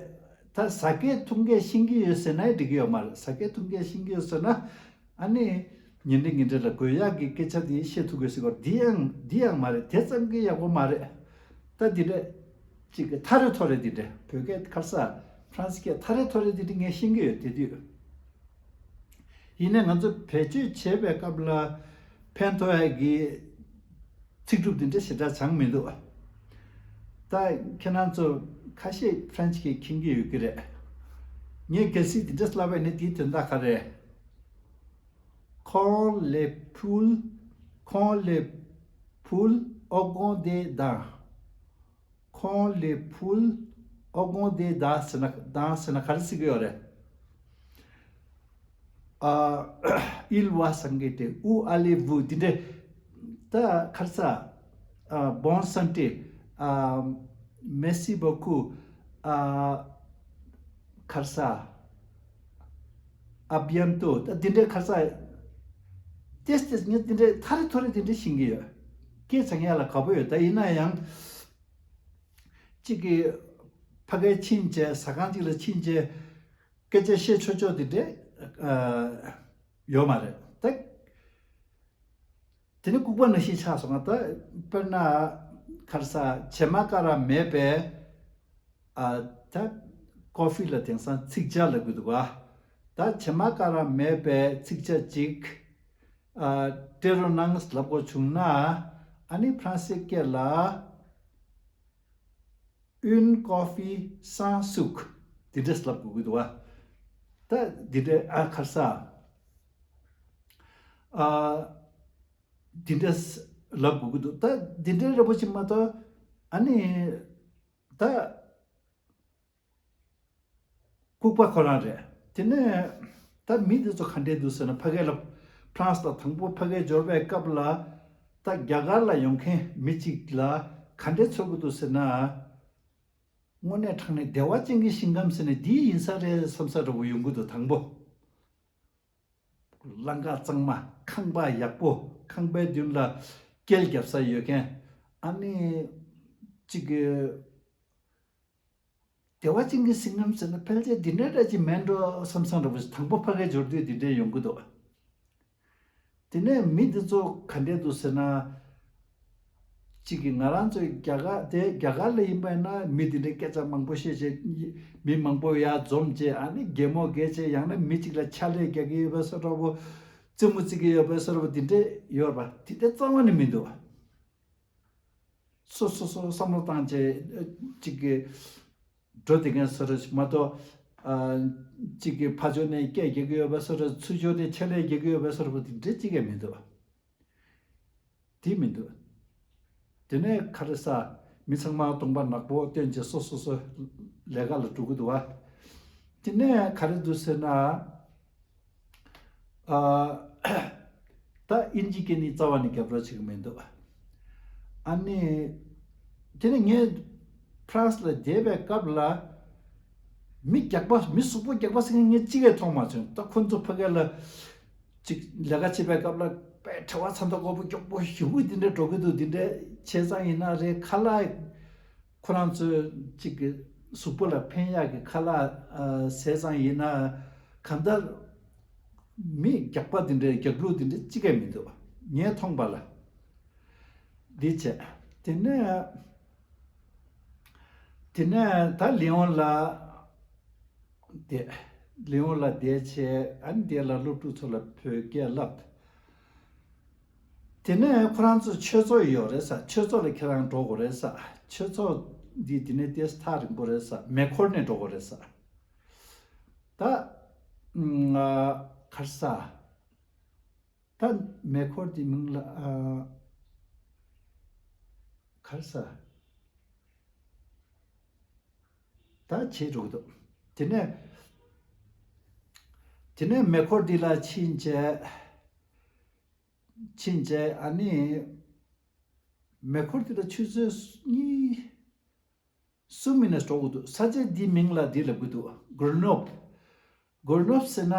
ད་ཟ་སྐད་འཐུང་སྐད་ཤེས་ཀྱི་ཡོད་ཟེར་ན་འགྲིག་གི་ཡོད་མ་རེད། ཟ་སྐད་འཐུང་སྐད་ཤེས་ཀྱི་ཡོད་ཟེར་ན། ཨ་ནི། ཉིན་རེ་ཉིན་རེ་ལ་དགོས་ཡག་གི་སྐད་ཆ་དེ་བཤད་ཐུབ་དགོས་ཟེར་བ་འདི་ཡང་འདི་ཡང་མ་རེད། དེ་ཙམ་གྱིས་ཡག་པོ་མ་རེད། ད་འདི་འདྲ། ཅིག་གི་ཐ་རེ་ཐོ་རེ་འདི་འདྲ། བོད་སྐད་ཁ་ས་ཕ་རན་སི་སྐད་ཐ་རེ་ཐོ་རེ་འདི་འདྲ་ངས་ཤེས་ཀྱི་ཡོད་དེ་དུས། ཡིན་ནའི་ང་ཚོ་བེད་སྤྱོད་བྱེད་པའི་སྐབས་ལ་ཕན་ཐོགས་ཡག་གི་ཚིག་གྲུབ་འདི་འདྲ་ཞེ་དྲག་བྱུང་མི་འདུག། ད་ཁྱེད་རང་ཚོ་ཁ་ཤས་ཕ་རན་སི་སྐད་མཁྱེན་གྱི་ཡོད་ཀྱི་རེད། ངས་གལ་སྲིད་འདི་འདྲ་ལབ་པ་ཡིན་ན་དེའི་དོན་དག་ག་རེ། Quand les poules, quand les poules auront des dents. Quand les poules auront des dents ཟེར་ན། dents ཟེར་ན་ག་རེ་ཟེར་གྱི་ཡོད་རེད། ཨ། Il va s'inquiéter. Où allez-vous? འདི་འདྲ། ད་ག་རེ་ཟ། ཨ། Bonne santé. ཨ། Merci beaucoup. ཨ། ག་རེ་ཟ། À bientôt. ད་འདི་འདྲའི་ག་རེ་ཟ། ཏེས་ཏེས་ངས་འདི་འདྲའི་ཐ་རེ་ཐོ་རེ་འདི་འདྲ་ཤེས་ཀྱི་ཡོད། སྐད་ཆ་ཉན་ཡག་ལ་དགའ་པོ་ཡོད། ད་ཡིན་ན་ཡང་། གཅིག་གིས་ཕ་གིར་ཕྱིན་བྱས། ཟ་ཁང་གཅིག་ལ་ཕྱིན་བྱས། སྐད་ཆ་བཤད་ཆོག་ཆོག་དེ་འདྲས་ཡོད་མ་རེད་ད། དེ་ནི་ལྐུགས་པ་ནང་བཞིན་ཆགས་སོང་ང་། ད་དཔེར་ན་ག་རེ་ཟ། བྱེ་མ་ཀ་ར་མེད་པའི། ཨ། ད་ཀོ་ཧྥི་ལ་དེང་སང་ཚིག་ཇ་ལབ་གི་འདུག་ག། ད་བྱེ་མ་ཀ་ར་མེད་པའི་ཚིག་ཇ་ཅིག། ཨ། སྤྲད་རོགས་གནང་ལབ་དགོས་བྱུང་ན། ཨ་ནི་ཕ་རན་སི་སྐད་ལ། Une coffee sans sucre. འདི་འདྲས་ལབ་དགོས་ཀྱི་འདུག་བ། ད་འདི་འདྲས། ཨ། ག་རེ་ཟ། ཨ། འདི་འདྲས་ལབ་དགོས་ཀྱི་འདུག། ད་འདི་འདྲས་ར་པོ་ཅིག་མ་གཏོགས། ཨ་ནི། ད་ལྐུགས་པ་ཁོ་རང་རེད། དེ་ནས་ད་མི་འདི་ཚོ་ག་འདྲས་འདུག་ཟེར་ན། ཕ་གི་ལ་ཕ་རན་སི་ལ་དང་པོ་ཕ་གི་འབྱོར་བའི་སྐབས་ལ། ད་རྒྱ་གར་ལ་ཡོང་མཁན་མི་གཅིག་ལ་ ག་འདྲས་ཚོར་གི་འདུག་ཟེར་ན། དངོས་གནས་དྲང་གནས་བདེ་བ་ཅན་གྱི་ཞིང་ཁམས་ཟེར་ནས་འདི་ཡིན་ས་རེད་བསམ་ས་འདྲ་བོ་ཡོང་གི་འདུག་དང་པོ། གླང་ག་གཙང་མ། ཁང་པ་ཡག་པོ། ཁང་པའི་མདུན་ལ་སྐེལ་རྒྱབ་ས་ཡོད་མཁན། ཨ་ནི་གཅིག་གི་བདེ་བ་ཅན་གྱི་ཞིང་ཁམས་ཟེར་ན་ཕལ་ཆེར་འདི་འདྲའི་འདྲ་ཅིག་མེད་འགྲོ་བསམ་བསམ་འདྲ་པོ་ཞིག་དང་པོ་ཕ་གིར་འབྱོར་དུས་འདི་འདྲའི་ཡོང་གི་འདུག་དེ་ནས་མི་འདི་ཚོ་ག་འདྲས་འདུག་ཟེར་ན། གཅིག་གིས་ང་རང་ཚོའི་རྒྱ་གར་དེ་རྒྱ་གར་ལ་ཡིན་པ་ཡིན་ན་མི་འདི་འདྲའི་སྐད་ཆ་མང་པོ་བཤད་བྱས། མི་མང་པོ་ཡར་འཛོམས་བྱས། ཨ་ནི་གད་མོ་བགད་བྱས། ཡང་ན་མི་གཅིག་ལ་ཕྱག་ལས་རྒྱག་གི་ཡོད་པའི་བཟོ་འདྲ་པོ། རྩེད་མོ་རྩེ་གི་ཡོད་པའི་བཟོ་འདྲ་པོ་འདི་འདྲས་ཡོད་པ་འདི་འདྲས་རྩ་བ་ནས་མི་འདུག་སོ་སོ་སོ་བསམ་བློ་བཏང་བྱས་གཅིག་གི་འགྲོ་བསྡད་མཁན་བཟོ་འདྲ་ཞིག་མ་གཏོགས། ཨ། གཅིག་གི་ཕར་ཕྱོགས་ནས་སྐད་རྒྱག་གི་ཡོད་པའི་བཟོ་འདྲ། ཚུར་ཕྱོགས་ནས་ཕྱག་ལས་རྒྱག་གི་ཡོད་པའི་བཟོ་འདྲ་པོ་དེ་འདྲ་གཅིག་ཀྱང་མི་འདུག་དེ་མི་འདུག་དེ་ནས་ག་རེ་ཟ། མི་ཚང་མ་གདོང་པ་ནག་པོ་སྟོན་བྱས་སོ་སོ་སོ་ལས་ཀ་ལ་འགྲོ་གི་འདུག་བ། དེ་ནས་ག་རེ་འདུག་ཟེར་ན། ཨ། ད་དབྱིན་ཇི་སྐད་ནི་རྩ་བ་ནས་རྒྱབ་རོགས་བྱེད་ཀྱི་མི་འདུག་ཨ་ནི། དེ་ནས་ངས་ཕ་རན་སི་ལ་བསྡད་པའི་སྐབས་ལ། མི་རྒྱགས་པ། མི་གཟུགས་པོ་རྒྱགས་པ་ཟེར་མཁན་ངས་གཅིག་ཀྱང་མཐོང་མ་བྱུང་། ད་ཁོ་ཚོ་ཕ་གི་ལ་ཅིག་ལས་ཀ་བྱེད་པའི་སྐབས་ལ་དཔེ་བྲེལ་བ་ཚ་མདོག་ཁ་པོ་མགྱོགས་པོ་ཞེ་པོ་འདི་འདྲ་འགྲོ་གི་འདུག་འདི་འདྲ་བྱས་ཙང་ཡིན་ན་རེད། ཁ་ལག་ཁོ་རང་ཚོའི་གཅིག་གི་གཟུགས་པོ་ལ་ཕན་ཡག་གི་ཁ་ལག་ཨ། བཟས་ཙང་ཡིན་ན། གང་ལྟར་མི་རྒྱགས་པ་འདི་འདྲའི་རྒྱགས་ལུགས་འདི་འདྲ་གཅིག་ཀྱང་མི་འདུག་ངས་མཐོང་པ་ལ། འདི་བྱས། དེ་ནས་དེ་ནས་ད་ལི་ཡོན་ལ་བསྡད། ལི་ཡོན་ལ་བསྡད་བྱས། ཨ་ནི་དེ་ལ་སློབ་ཕྲུག་ཚོ་ལ་བོད་སྐད་བསླབས། དེ་ནས་ཁོ་རང་ཚོ་ཆོས་ཚོགས་ཡོད་རེད་ཟེར། ཆོས་ཚོགས་ལ་ཁྱེད་རང་འགྲོ་དགོས་རེད་ཟེར། ཆོས་ཚོགས་འདི་འདི་ནས་ཏོག་ཙམ་ཐག་རིང་པོ་རེད་ཟེར། མེ་འཁོར་ནས་འགྲོ་དགོས་རེད་ཟེར། ད་ཨ། ག་རེ་ཟ། ད་མེ་འཁོར་འདི་མིང་ལ་ཨ། ག་རེ་ཟ། ད་བྱེད་འགྲོ་གི་འདུག་དེ་ནས་དེ་ནས་མེ་འཁོར་འདི་ལ་ཕྱིན་བྱས། ཕྱིན་བྱས། ཨ་ནི་མེ་འཁོར་འདི་ལ་ཆུ་ཚོད་གཉིས་གསུམ་ཡིན་ན་འགྲོ་གི་འདུག་ས་ཆ་འདི་མིང་ལ་འདི་ལབ་གི་འདུག་གྷུར་ནོབ། གྷུར་ནོབ་ཟེར་ན།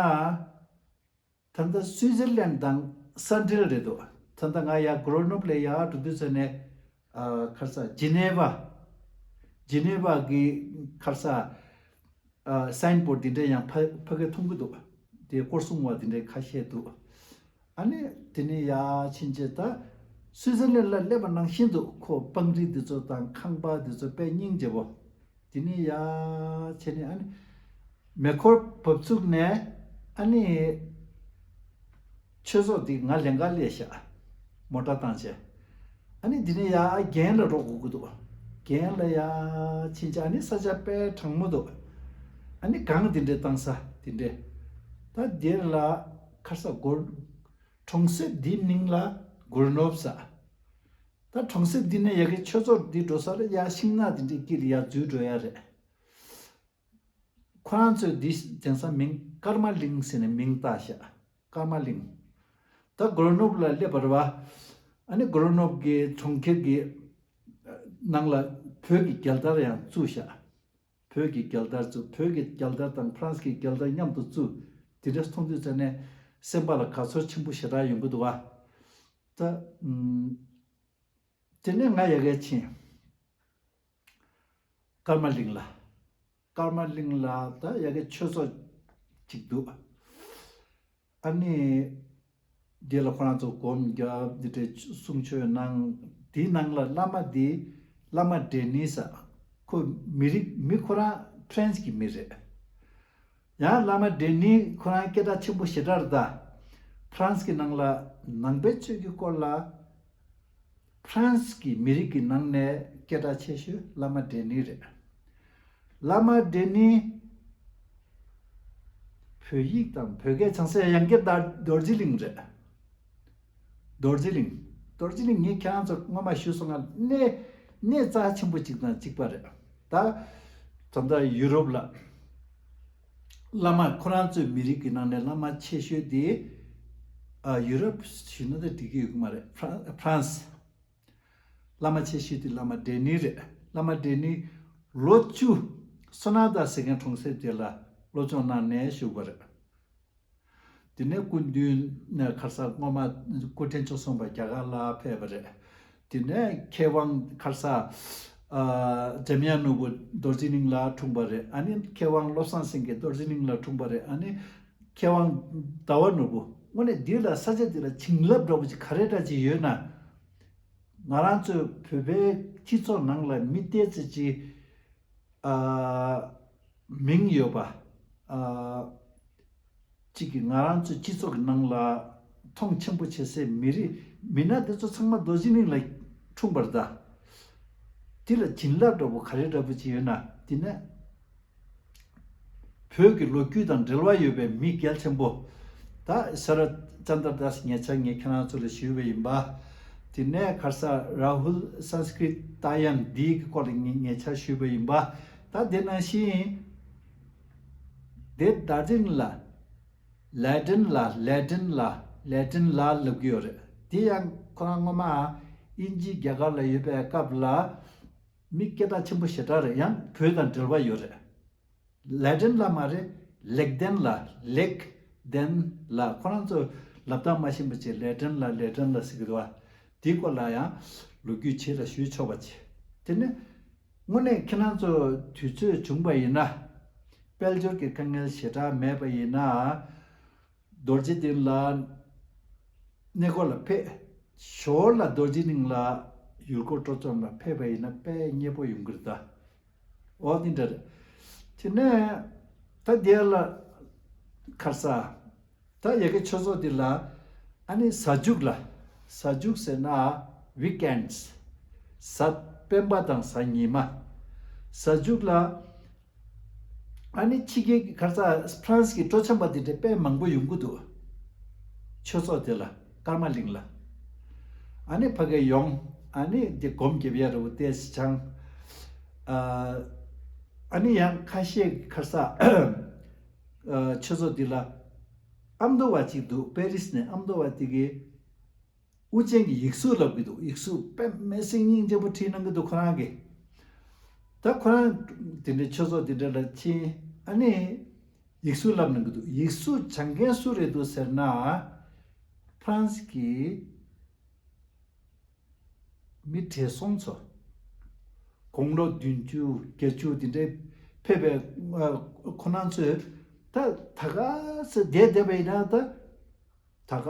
ད་ལྟ་སུའི་ཛར་ལན་དང་ས་འབྲེལ་རེད་འདུག་ད་ལྟ་ང་ཡར་གྷུར་ནོབ་ལ་ཡར་འགྲོ་དུས་ཙམ་ནས། ཨ། ག་རེ་ཟ། ཇི་ནེ་ཝ། ཇི་ནེ་ཝ་གི་ག་རེ་ཟ། ཨ། སའིན་བོར་འདི་འདྲ་ཡང་ཕ་ཕ་གིར་མཐོང་གི་འདུག་དེ་སྐོར་སྲུང་བ་འདི་འདྲ་ཁ་ཤས་འདུག་ཨ་ནི་དེ་ནས་ཡར་ཕྱིན་བྱས། ད་སུའི་ཛར་ལན་ལ་སླེབས་པ་ནང་བཞིན་དུ་ཁོ་སྤང་རི་འདི་ཚོ་དང་ཁང་པ་འདི་ཚོ་དཔེ་སྙིང་རྗེ་པོ། དེ་ནས་ཡར་བྱས་ནས། ཨ་ནི་མེ་འཁོར་བབས་ཚུགས་ནས། ཨ་ནི་ཆོས་ཚོགས་འདི་ང་ལེན་ག་སླེབས་ཤག་མོ་ཊ་བཏང་བྱས། ཨ་ནི་འདི་ནས་ཡར་རྒན་ལ་འགྲོ་དགོས་ཀྱི་འདུག་རྒན་ལ་ཡར་ཕྱིན་བྱས། ཨ་ནི་ས་ཆ་དཔེ་གྲང་མོ་འདུག་ཨ་ནི་གངས་འདི་འདྲའི་བཏང་ས་འདི་འདྲའི། ད་འདིར་ལ་ག་རེ་ཟ། གོར་གྲོང་གསེབ་འདིའི་མིང་ལ་གྷུར་ནོབ་ཟེར། ད་གྲོང་གསེབ་འདི་ནས་ཡ་གི་ཆོས་ཚོགས་འདི་འགྲོ་ས་ལ་ཡ་ཤིང་ནགས་འདི་འདྲའི་དཀྱིལ་ལ་ཡ་འཛུལ་འགྲོ་ཡ་རེད། ཁོ་རང་ཚོས་འདི་དེང་སང་མིང་ཀརྨ་གླིང་ཟེར་ནས་མིང་བཏགས་ཤག་ཀརྨ་གླིང་། ད་གྷུར་ནོབ་ལ་སླེབས་པ་རེད་བ། ཨ་ནི་གྷུར་ནོབ་ཀྱི་གྲོང་ཁྱེར་གྱི་ནང་ལ་བོད་ཀྱི་རྒྱལ་དར་ཡང་བཙུགས་ཤག་བོད་ཀྱི་རྒྱལ་དར་བཙུགས། བོད་ཀྱི་རྒྱལ་དར་དང་ཕ་རན་སི་གི་རྒྱལ་དར་མཉམ་དུ་བཙུགས། དེ་འདྲ་མཐོང་དུས་ཙམ་ནས་སེམས་པ་ལ་དགའ་ཚོར་ཆེན་པོ་ཞེ་དྲག་ཡོང་གི་འདུག་བ། ད་ཨུམ། དེ་ནས་ང་ཡ་གིར་ཕྱིན། ཀརྨ་གླིང་ལ། ཀརྨ་གླིང་ལ་ད་ཡ་གི་ཆོས་ཚོགས་ཅིག་འདུག་ཨ་ནི་འདི་ལ་ཁོ་རང་ཚོ་སྒོམ་རྒྱབ། འདི་འདྲའི་གསུང་ཆོས་གནང་། འདིའི་ནང་ལ་བླ་མ་འདི་བླ་མ་ཌེ་ནི་ཟེར། ཁོ་མི་རིགས། མི་ཁོ་རང་ཕ་རན་སི་གི་མི་རེད། ཡང་བླ་མ་ཌེ་ནི་ཁོ་རང་སྐད་གྲགས་ཆེན་པོ་ཞེ་དྲག་རེད་ད། ཕ་རན་སི་གི་ནང་ལ་ནང་པའི་ཆོས་ཀྱི་སྐོར་ལ། ཕ་རན་སི་གི་མི་རིགས་ཀྱི་ནང་ནས་སྐད་གྲགས་ཆེ་ཤོས་བླ་མ་ཌེ་ནི་རེད། བླ་མ་ཌེ་ནི་བོད་ཡིག་དང་བོད་སྐད་བྱང་སའི་ཡང་སྐད་དང་རྡོ་རྗེ་གླིང་རེད། རྡོ་རྗེ་གླིང་། རྡོ་རྗེ་གླིང་ངས་ཁྱེད་རང་ཚོར་སྔོན་མ་ཞུས་སོང་ང་། གནས་གནས་རྩ་ཆེན་པོ་གཅིག་དང་གཅིག་པ་རེད། ད་ད་ལྟ་ཡུ་རོབ་ལ་བླ་མ་ཁོ་རང་ཚོའི་མི་རིགས་ཀྱི་ནང་ནས་བླ་མ་ཆེ་ཤོས་དེ། ཨ། ཡུ་རོབ་ཞུས་ན་ད་འགྲིག་གི་ཡོད་ཀྱི་མ་རེད། ཕ་རན་ཕ་རན་སི། བླ་མ་ཆེ་ཤོས་དེ་བླ་མ་འབྲས་ནི་རེད། བླ་མ་འབྲས་ནི་ལོ་བཅུ་སོ་ན་ད་ཟེར་མཁན་གྲོང་གསེབ་དེ་ལ་སློབ་སྦྱོང་གནང་ནས་བཞུགས་པ་རེད། དེ་ནས་སྐུ་མདུན་ནས་ཁར་ས་སྔོན་མ་སྐུ་ཕྲེང་བཅུ་གསུམ་པ་རྒྱ་གར་ལ་ཕེབས་པ་རེད། དེ་ནས་མཁས་དབང་ཁར་ས་ཨ་འཇམ་དབྱངས་ནོར་བུ་རྡོ་རྗེ་གླིང་ལ་འཁྲུངས་པ་རེད། ཨ་ནི་མཁས་དབང་བློ་བཟང་སེང་གེ་རྡོ་རྗེ་གླིང་ལ་འཁྲུངས་པ་རེད། ཨ་ནི་མཁས་དབང་ཟླ་བ་ནོར་བུ། དངོས་གནས་འདི་ལ་ས་ཆ་འདི་ལ་བྱིན་རླབས་འདྲ་པོ་ཅིག་ག་རེ་འདྲ་ཅིག་ཡོད་ན། ང་རང་ཚོའི་བོད་པའི་སྤྱི་ཚོགས་ནང་ལ་མི་ཏོག་ཙམ་ཅིག་ཨ་མིང་ཡོད་པ། ཨ་གཅིག་གིས་ང་རང་ཚོའི་སྤྱི་ཚོགས་ཀྱི་ནང་ལ་མཐོང་ཆེན་པོ་བྱེད་སའི་མི་རིགས་མི་སྣ་དེ་ཚོ་ཚང་མ་རྡོ་རྗེ་གླིང་ལ་འཁྲུངས་པར་གདའ། དེ་ལ་བྱིན་རླབས་འདྲ་པོ་ག་རེ་འདྲ་པོ་ཅིག་ཡོད་ན། དེ་ནས་བོད་ཀྱི་ལོ་རྒྱུས་དང་འབྲེལ་བ་ཡོད་པའི་མི་གལ་ཆེན་པོ། ད་ས་ར་ཙན་དར་དཱས་ཉེ་ཆར་ངས་ཁྱེད་རང་ཚོ་ལ་ཞུས་པ་ཡིན་པ། དེ་ནས་ཁར་ས་རཱ་ཧུལ་སན་སྐྲིད་ཏཱ་ཡན་འདིའི་སྐོར་ལ་ངས་ཉེ་ཆར་ཞུས་པ་ཡིན་པ། ད་དེ་ནང་བཞིན་དེ་དར་ཛིན་ལ་ལེ་ཏིན་ལ་ལེ་ཏིན་ལ་ལེ་ཏིན་ལ་ལབ་ཀྱི་ཡོད་རེད། དེ་ཡང་ཁོ་རང་སྔོན་མ་དབྱིན་ཇི་རྒྱ་གར་ལ་ཡོད་པའི་སྐབས་ལ་མི་སྐད་གྲགས་ཆེན་པོ་ཞེ་དྲག་རེད། ཡང་བོད་དང་འབྲེལ་བ་ཡོད་རེད། ལེ་ཏིན་ལ་མ་རེད། ལེག་ཏན་ལ། ལེག་ཏན་ལ། ཁོ་རང་ཚོ་ལབ་སྟངས་མ་ཤེས་པ་བྱས་ལེ་ཏིན་ལ་ལེ་ཏིན་ལ་ཟེར་གི་འདུག་བ། དེའི་སྐོར་ལ་ཡང་ལོ་རྒྱུས་ཆེ་ལ་ཞུས་ཆོག་པ་བྱས། དེ་ནས་དངོས་གནས་ཁྱེད་རང་ཚོ་དུས་ཚོད་བྱུང་པ་ཡིན་ན། དཔལ་འབྱོར་གྱི་དཀའ་ངལ་ཞེ་དྲག་མེད་པ་ཡིན་ན། རྡོ་རྗེ་གདན་ལ་གནས་སྐོར་ལ་ཕེབས། ཞོར་ལ་རྡོ་རྗེ་གླིང་ལ་ཡུལ་སྐོར་སྤྲོ་འཆམ་ལ་ཕེབས་པ་ཡིན་ན་དཔེ་མཉེས་པོ་ཡོང་གི་རེད་ད། འོ་དེ་འདྲ་རེད། དེ་ནས་ད་དེ་ལ་ཁར་ས་ད་ཡ་གི་ཆོས་ཚོགས་འདི་ལ་ཨ་ནི་གཟའ་མཇུག་ལ། གཟའ་མཇུག་ཟེར་ན་ཝིག་ཨེན་ཌི། གཟའ་སྤེན་པ་དང་གཟའ་ཉི་མ། གཟའ་མཇུག་ལ་ཨ་ནི་ཕྱི་རྒྱལ་གྱི་ཁར་ས་ཧྥ་རན་སི་གི་སྤྲོ་འཆམ་པ་དེ་འདྲ་དཔེ་མང་པོ་ཡོང་གི་འདུག་ཆོས་ཚོགས་དེ་ལ་ཀརྨ་གླིང་ལ། ཨ་ནི་ཕ་གི་ཡོང་། ཨ་ནི་དེ་སྒོམ་རྒྱབ་ཡ་རུ་ཏེ་སི་ཆང་། ཨ་ཨ་ནི་ཡང་ཁ་ཤས་ཀྱི་ཁར་ས་ཨ་ཆོས་ཚོགས་འདི་ལ་ཨ་མདོ་བ་ཅིག་འདུག་པེ་རིས་ནས་ཨ་མདོ་བ་དེ་གི་དབུ་ཅན་གྱི་ཡིག་གཟུགས་ལབ་ཀྱི་འདུག་ཡིག་གཟུགས་དཔེ་མི་སྲིད་སྙིང་རྗེ་པོ་བྲིས་གནང་གི་འདུག་ཁོ་རང་གིས། ད་ཁོ་རང་དེ་འདྲའི་ཆོས་ཚོགས་དེ་འདྲ་ལ་ཕྱིན། ཨ་ནི་ཡིག་གཟུགས་ལབ་གནང་གི་འདུག་ཡིག་གཟུགས་སྦྱང་མཁན་སུ་རེད་འདུག་ཟེར་ན། ཧྥ་རན་སི་གི་མི་བགྲེས་སོང་ཚོ། དགུང་ལོ་བདུན་ཅུ་བརྒྱད་ཅུ་དེ་འདྲའི་ཕེབས་པའི་ཁོ་རང་ཚོས་ད་ད་ག་ཚོད་བསྡད་བསྡད་པ་ཡིན་ན་ད། ད་ག་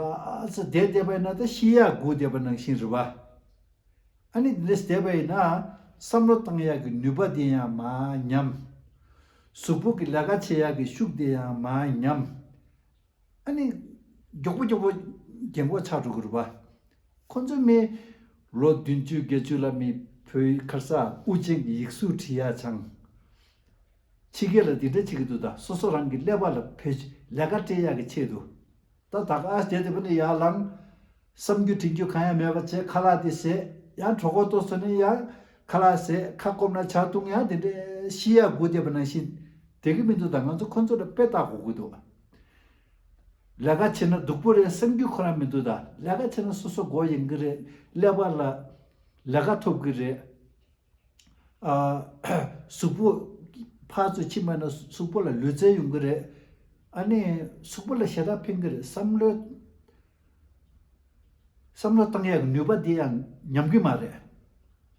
ཚོད་བསྡད་བསྡད་པ་ཡིན་ན་ད་ཤི་ཡག་སྒུག་བསྡད་པ་ནང་བཞིན་རེད་བ། ཨ་ནི་འདི་འདྲ་བསྡད་པ་ཡིན་ན་བསམ་བློ་བཏང་ཡག་གི་ནུས་པ་དེ་ཡང་མར་ཉམས། གཟུགས་པོ་གི་ལས་ཀ་བྱེད་ཡག་གི་ཤུགས་དེ་ཡང་མར་ཉམས། ཨ་ནི་མགྱོགས་པོ་མགྱོགས་པོ་རྒན་གོག་ཆགས་འགྲོ་གི་རེད་བ། ཁོ་ཚོ་མི་ལོ་བདུན་ཅུ་བརྒྱད་ཅུ་ལ་མི་བོད་ཁར་ས་དབུ་ཅན་གྱི་ཡིག་གཟུགས་བྲིས་ཡག་སྦྱངས། ཕྱི་རྒྱལ་ལ་འདི་འདྲ་བྱེད་ཀྱི་འདུག་ད་སོ་སོ་རང་གི་ཀླད་པ་ལ་བེད་ལས་ཀ་སྤྲད་ཡག་གི་ཆེད་དུ། ད་ད་ག་ཨ་བྱས་དེ་བ་ནི་ཡར་ལངས། བསམ་རྒྱུ་དྲན་རྒྱུ་གང་ཡང་མེད་པ་བྱས་ཁ་ལག་དེ་བཟས། ཡང་གྲོད་ཁོག་ལྟོགས་སོང་ནས་ཡང་ཁ་ལག་བཟས། ཁ་སྐོམ་ན་ཇ་བཏུང་། ཡང་དེ་འདྲའི་ཤི་ཡག་སྒུག་བསྡད་པ་ནང་བཞིན་བསྡད་ཀྱི་མི་འདུག་ད་ང་ཚོ་ཁོ་ཚོ་ལ་དཔེ་བལྟ་དགོས་ཀྱི་འདུག་ལས་ཀ་བྱེད་ན་སྡུག་པོ་རེད་བསམ་རྒྱུ་ཁོ་རང་མི་འདུག་ད་ལས་ཀ་བྱེད་ན་སོ་སོ་མགོ་ཡོང་གི་རེད། ཀླད་པ་ལ་ལས་ཀ་ཐོབ་ཀྱི་རེད། ཨ། གཟུགས་པོ་ཕར་ཚུར་ཕྱིན་པ་ན་གཟུགས་པོ་ལ་ལུས་རྩལ་ཡོང་གི་རེད། ཨ་ནི་གཟུགས་པོ་ལ་ཞེ་དྲག་ཕན་གྱི་རེད། བསམ་བློ་བསམ་བློ་བཏང་ཡག་གི་ནུས་པ་འདི་ཡང་ཉམས་ཀྱི་མ་རེད།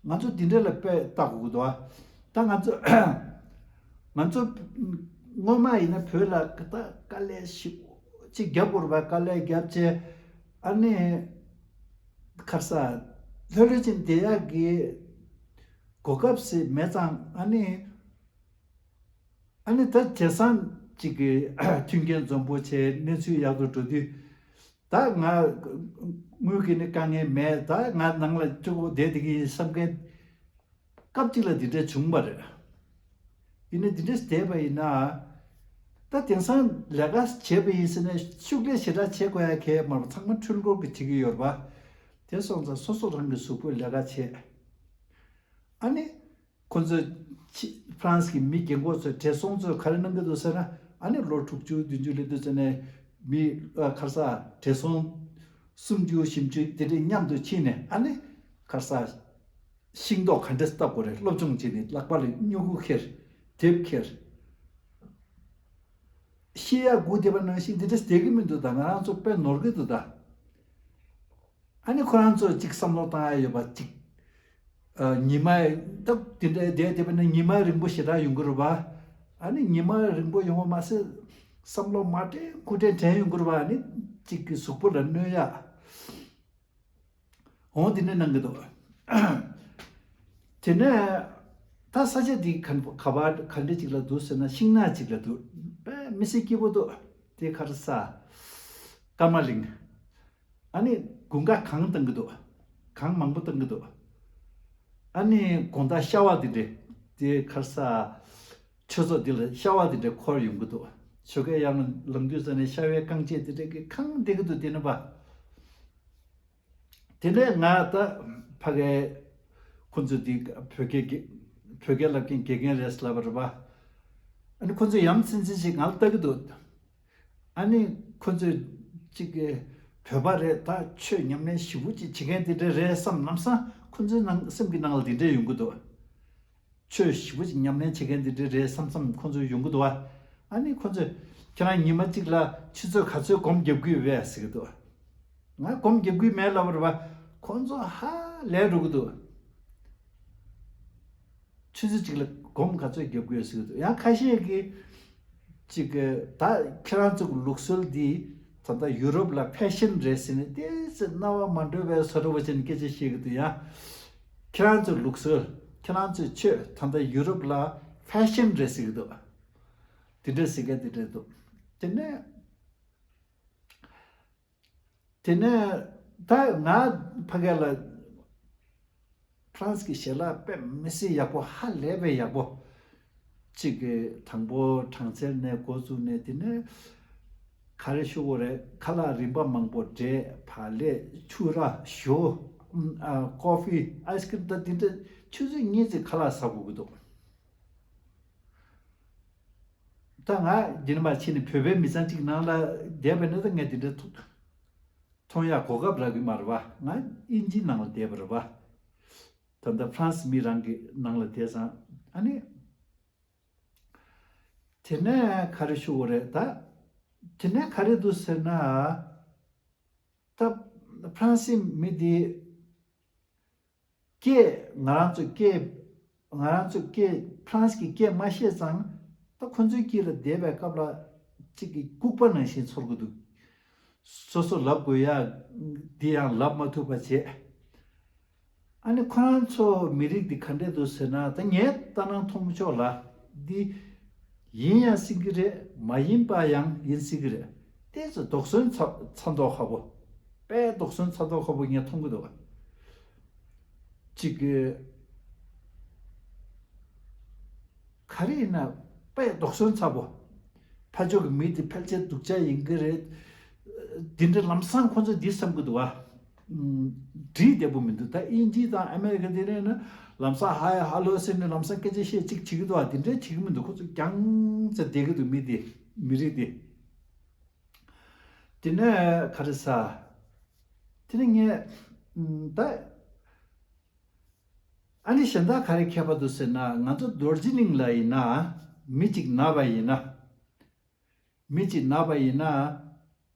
ང་ཚོ་འདི་འདྲ་ལ་དཔེ་བལྟ་དགོས་ཀྱི་འདུག་ད་ང་ཚོ་ང་ཚོ་སྔོན་མ་ཡིན་ན་བོད་ལ་ད་དཀའ་ལས་ཞེ་པོ་ཅིག་རྒྱབ་དགོས་རེད་པ། དཀའ་ལས་རྒྱབ་བྱས། ཨ་ནི་ཁར་ས་ལྷོད་ལྷོད་ཅིག་བསྡད་ཡག་གི་གོ་སྐབས་ཤིག་མེད་ཙང་། ཨ་ནི་ཨ་ནི་ད་བྱས་ཙང་ཅིག་གི་མཐུན་རྐྱེན་འཛོམས་པོ་བྱས། གནས་ཚུལ་ཡག་ཏུ་འགྲོ་དུས། ད་ང་དངུལ་གྱི་ནི་དཀའ་ངལ་མེད། ད་ང་ནང་ལ་གཅིག་པོ་བསྡད་བསྡད་ཀྱི་ཡིན་བསམ་མཁན། སྐབས་གཅིག་ལ་འདི་འདྲ་བྱུང་བ་རེད། ཡིན་ནའི་འདི་འདྲ་བསྡད་པ་ཡིན་ན། ད་དེང་སང་ལས་ཀ་བྱས་པ་ཡིན་ཟེར་ནས་ཤུགས་ལས་ཞེ་དྲག་བྱེད་དགོས་ཡ་གལ་མ་རེད། ཚང་མ་འཕྲུལ་འཁོར་གྱིས་བྱེད་ཀྱི་ཡོད་རེད་པ། དེ་སོང་ཙང་སོ་སོ་རང་གི་གཟུགས་པོས་ལས་ཀ་བྱེད། ཨ་ནི། ཁོ་ཚོས་ཕྱི་ཧྥ་རན་སི་གི་མི་རྒན་གོག་ཚོས་བགྲེས་སོང་ཚོས་ག་རེ་གནང་གི་འདུག་ཟེར་ན། ཨ་ནི་ལོ་དྲུག་ཅུ་བདུན་ཅུ་སླེབས་དུས་ཙམ་ནས་མི་ཨ་ཁར་ས་བགྲེས་སོང་སུམ་ཅུ་བཞི་བཅུ་དེ་འདྲས་མཉམ་དུ་ཕྱིན་ནས། ཨ་ནི་ཁར་ས་ ཤིང་ཏོག་ག་འདྲས་བཏབ་དགོས་རེད། སློབ་སྦྱོང་བྱས་ནས་ལག་པ་ལ་སྨྱུ་གུ་འཁྱེར། དེབ་འཁྱེར། ཤེས་ཡག་སྒུག་བསྡད་པ་ནང་བཞིན་འདི་འདྲས་བསྡད་ཀྱི་མི་འདུག་ད་ང་རང་ཚོ་དཔེ་ནོར་གྱི་འདུག་ད། ཨ་ནི་ཁོ་རང་ཚོ་གཅིག་བསམ་བློ་བཏང་ཡ་ཡོད་པ་གཅིག་ཨ། ཉི་མ་ད་དེ་འདྲ་བསྡད་བསྡད་པ་ན་ཉི་མ་རིང་པོ་ཞེ་དྲག་ཡོང་གི་རེད་པ། ཨ་ནི་ཉི་མ་རིང་པོ་ཡོང་བ་མ་ཟད། བསམ་བློ་མ་དྲན་ཁུ་དྲན་དྲན་ཡོང་གི་རེད་པ། ཨ་ནི་གཅིག་གི་གཟུགས་པོ་ལ་གནོད་ཡ། འོང་དེ་འདྲ་གནང་གི་འདུག་དེ་ནས་ད་ས་ཆ་འདི་ག་ག་པར་ག་འདྲ་ཅིག་ལ་འདུག་ཟེར་ན། ཤིང་ནགས་ཅིག་ལ་འདུག་དཔེ་མི་སྲིད་སྐྱིད་པོ་འདུག་དེ་ག་རེ་ཟ། ཀརྨ་གླིང་། ཨ་ནི་དགུན་ཁ་གངས་བཏང་གི་འདུག་གངས་མང་པོ་བཏང་གི་འདུག་ཨ་ནི་དགོང་དག་ཤ་བ་འདི་འདྲ། དེ་ག་རེ་ཟ། ཆོས་ཚོགས་འདི་ལ་ཤ་བ་འདི་འདྲ་འཁོར་ཡོང་གི་འདུག་ཞོགས་ཀས་ཡར་ལངས་དུས་ཙ་ནས་ཤ་བའི་རྐང་རྗེས་འདི་འདྲ་གི་གང་བསྡད་ཀྱི་འདུག་དེ་ནས་པ། དེ་ནས་ང་ད་ཕ་གའི་ཁོ་ཚོ་འདི་བོད་སྐད་ཀྱི་བོད་སྐད་བསླབ་མཁན་དགེ་རྒན་རེད་ལབ་པ་རེད་པ། ཨ་ནི་ཁོ་ཚོ་ཡ་མཚན་ཅན་ཞིག་ང་ལ་ལྟ་གི་འདུག་ཨ་ནི་ཁོ་ཚོས་ཅིག་གི་བོད་པ་རེད། ད་ཆོས་ཉམས་ལེན་ཞེ་པོ་ཅིག་བྱེད་མཁན་དེ་འདྲ་རེད་བསམ། ལམ་སང་ཁོ་ཚོའི་ནང་སེམས་ཀྱི་ནང་ལ་དེ་འདྲ་ཡོང་གི་འདུག་ཆོས་ཞེ་པོ་ཅིག་ཉམས་ལེན་བྱེད་མཁན་དེ་འདྲ་རེད་བསམ་བསམ་ཁོ་ཚོ་ཡོང་གི་འདུག་བ། ཨ་ནི་ཁོ་ཚོས་ཁྱེད་རང་ཉི་མ་གཅིག་ལ་ཆུ་ཚོད་ག་ཚོད་སྒོམ་རྒྱབ་ཀྱི་ཡོད་པས་ཟེར་གི་འདུག་ང་སྒོམ་རྒྱབ་ཀྱི་མེད་ལབ་པ་རེད་བ། ཁོ་ཚོ་ཧ་ལས་འགྲོ་གི་འདུག་ཆུ་ཚོད་གཅིག་ལ་སྒོམ་ག་ཚོད་རྒྱབ་དགོས་ཟེར་གྱི་འདུག་ཡང་ཁ་ཤས་ཀྱིས་ཅིག་གི་ད་ཁྱེད་རང་ཚོ་གི་ལུགས་སྲོལ་འདི་ད་ལྟ་ཡུ་རོབ་ལ་ཕེ་ཤན་རེད་ཟེར་ནས་ཏོག་ཙམ་རྣ་བ་མ་འགྲོ་བའི་བཟོ་འདྲ་བོ་བྱས་ནས་སྐད་ཆ་བཤད་ཀྱི་འདུག་ཡང་ཁྱེད་རང་ཚོའི་ལུགས་སྲོལ། ཁྱེད་རང་ཚོའི་ཆོས་ད་ལྟ་ཡུ་རོབ་ལ་ཕེ་ཤན་རེད་ཟེར་གྱི་འདུག་དེ་འདྲ་ཟེར་མཁན་དེ་འདྲ་འདུག་དེ་ནས། དེ་ནས་ད་ང་ཕ་གི་ལ་ཧྥ་རན་སི་གི་ཞལ་ལག་དཔེ་མི་སྲིད་ཡག་པོ། ཧ་ལས་པའི་ཡག་པོ། གཅིག་གི་དང་པོ་གྲང་ཚལ་ནས་འགོ་བཙུགས་ནས། དེ་ནས་ག་རེ་ཞུ་དགོས་རེད། ཁ་ལག་རིན་པ་མང་པོ། འབྲས། བག་ལེབ། ཕྱུར་ར། ཞོ། ཨ། ཀོ་ཕི། ཨའི་སི་ཀི་རིམ། ད་དེ་འདྲ་ཆུ་ཚོད་གཉིས་ཙམ་ཁ་ལག་ཟ་དགོས་ཀྱི་འདུག་ད་ང་རྒྱ་ནི་མ་ཕྱིན་ནས་བོད་པའི་མི་ཚང་གཅིག་ནང་ལ་བསྡད་པ་ན། ད་ངས་དེ་འདྲ་མཐོང་མཐོང་ཡག་གོ་སྐབས་རག་གི་མ་རེད་བ། ང་དབྱིན་ཇིའི་ནང་ལ་བསྡད་པ་རེད་བ། ད་ལྟ་ཧྥ་རན་སི་མི་རང་གི་ནང་ལ་བསྡད་ཙང་། ཨ་ནི་དེ་ནས་ག་རེ་ཞུ་དགོས་རེད་ད། དེ་ནས་ག་རེ་འདུག་ཟེར་ན། ད་ཧྥ་རན་སི་མི་དེ་སྐད། ང་རང་ཚོ་སྐད། ང་རང་ཚོ་སྐད། ཧྥ་རན་སི་གི་སྐད་མ་ཤེས་ཙང་། ད་ཁོ་ཚོའི་དཀྱིལ་ལ་བསྡད་པའི་སྐབས་ལ་གཅིག་གི་ལྐུགས་པ་ནང་བཞིན་ཚོར་གི་འདུག་སོ་སོ་ལབ་དགོས་ཡ་འདི་ཡང་ལབ་མ་ཐུབ་པ་བྱས། ཨ་ནི་ཁོ་རང་ཚོ་མི་རིགས་འདི་ག་འདྲས་འདུག་ཟེར་ན། ད་ངས་ལྟ་སྣང་མཐོང་ཕྱོགས་ལ་འདི་ཡིན་ཡང་སྲིད་ཀྱི་རེད། མ་ཡིན་པ་ཡང་ཡིན་སྲིད་ཀྱི་རེད། ཏོག་ཙམ་དོགས་ཟོན་ཚ་ཚ་མདོག་ཁ་པོ། དཔེ་དོགས་ཟོན་ཚ་མདོག་ཁ་པོ་ངས་མཐོང་གི་འདུག་གཅིག་གི་ག་རེ་ཡིན་ན་དཔེ་དོགས་ཟོན་ཚ་པོ། ཕར་ཕྱོགས་ཀྱི་མི་དེ་ཕལ་ཆེར་སྡུག་ཅག་ཡིན་གྱི་རེད། འདི་འདྲ་ལམ་སང་ཁོ་ཚོས་འདི་བསམ་གྱི་འདུག་བ། ཨུམ། འགྲིག་བསྡད་པོ་མི་འདུག་ད་དབྱིན་ཇི་དང་ཨ་མེ་རི་ཁ་འདི་འདྲ་ཡིན་ན་ལམ་སང་ཧའི་ཧ་ལོ་ཟེར་ནས་ལམ་སང་སྐད་ཆ་བཤད་ཅིག་བྱེད་ཀྱི་འདུག་བ། འདི་འདྲ་བྱེད་ཀྱི་མི་འདུག་ཁོ་ཚོ་རྒྱང་ཙམ་བསྡད་ཀྱི་འདུག་མི་དེ། མི་རིགས་དེ། དེ་ནས་ག་རེ་ཟ། དེ་ནས་ངས་ཨུམ། ད། ཨ་ནི་གཞན་དག་ག་རེ་ཁྱད་པར་འདུག་ཟེར་ན། ང་ཚོ་རྡོ་རྗེ་གླིང་ལ་ཡིན་ན། མི་གཅིག་ན་བ་ཡིན་ན། མི་གཅིག་ན་བ་ཡིན་ན།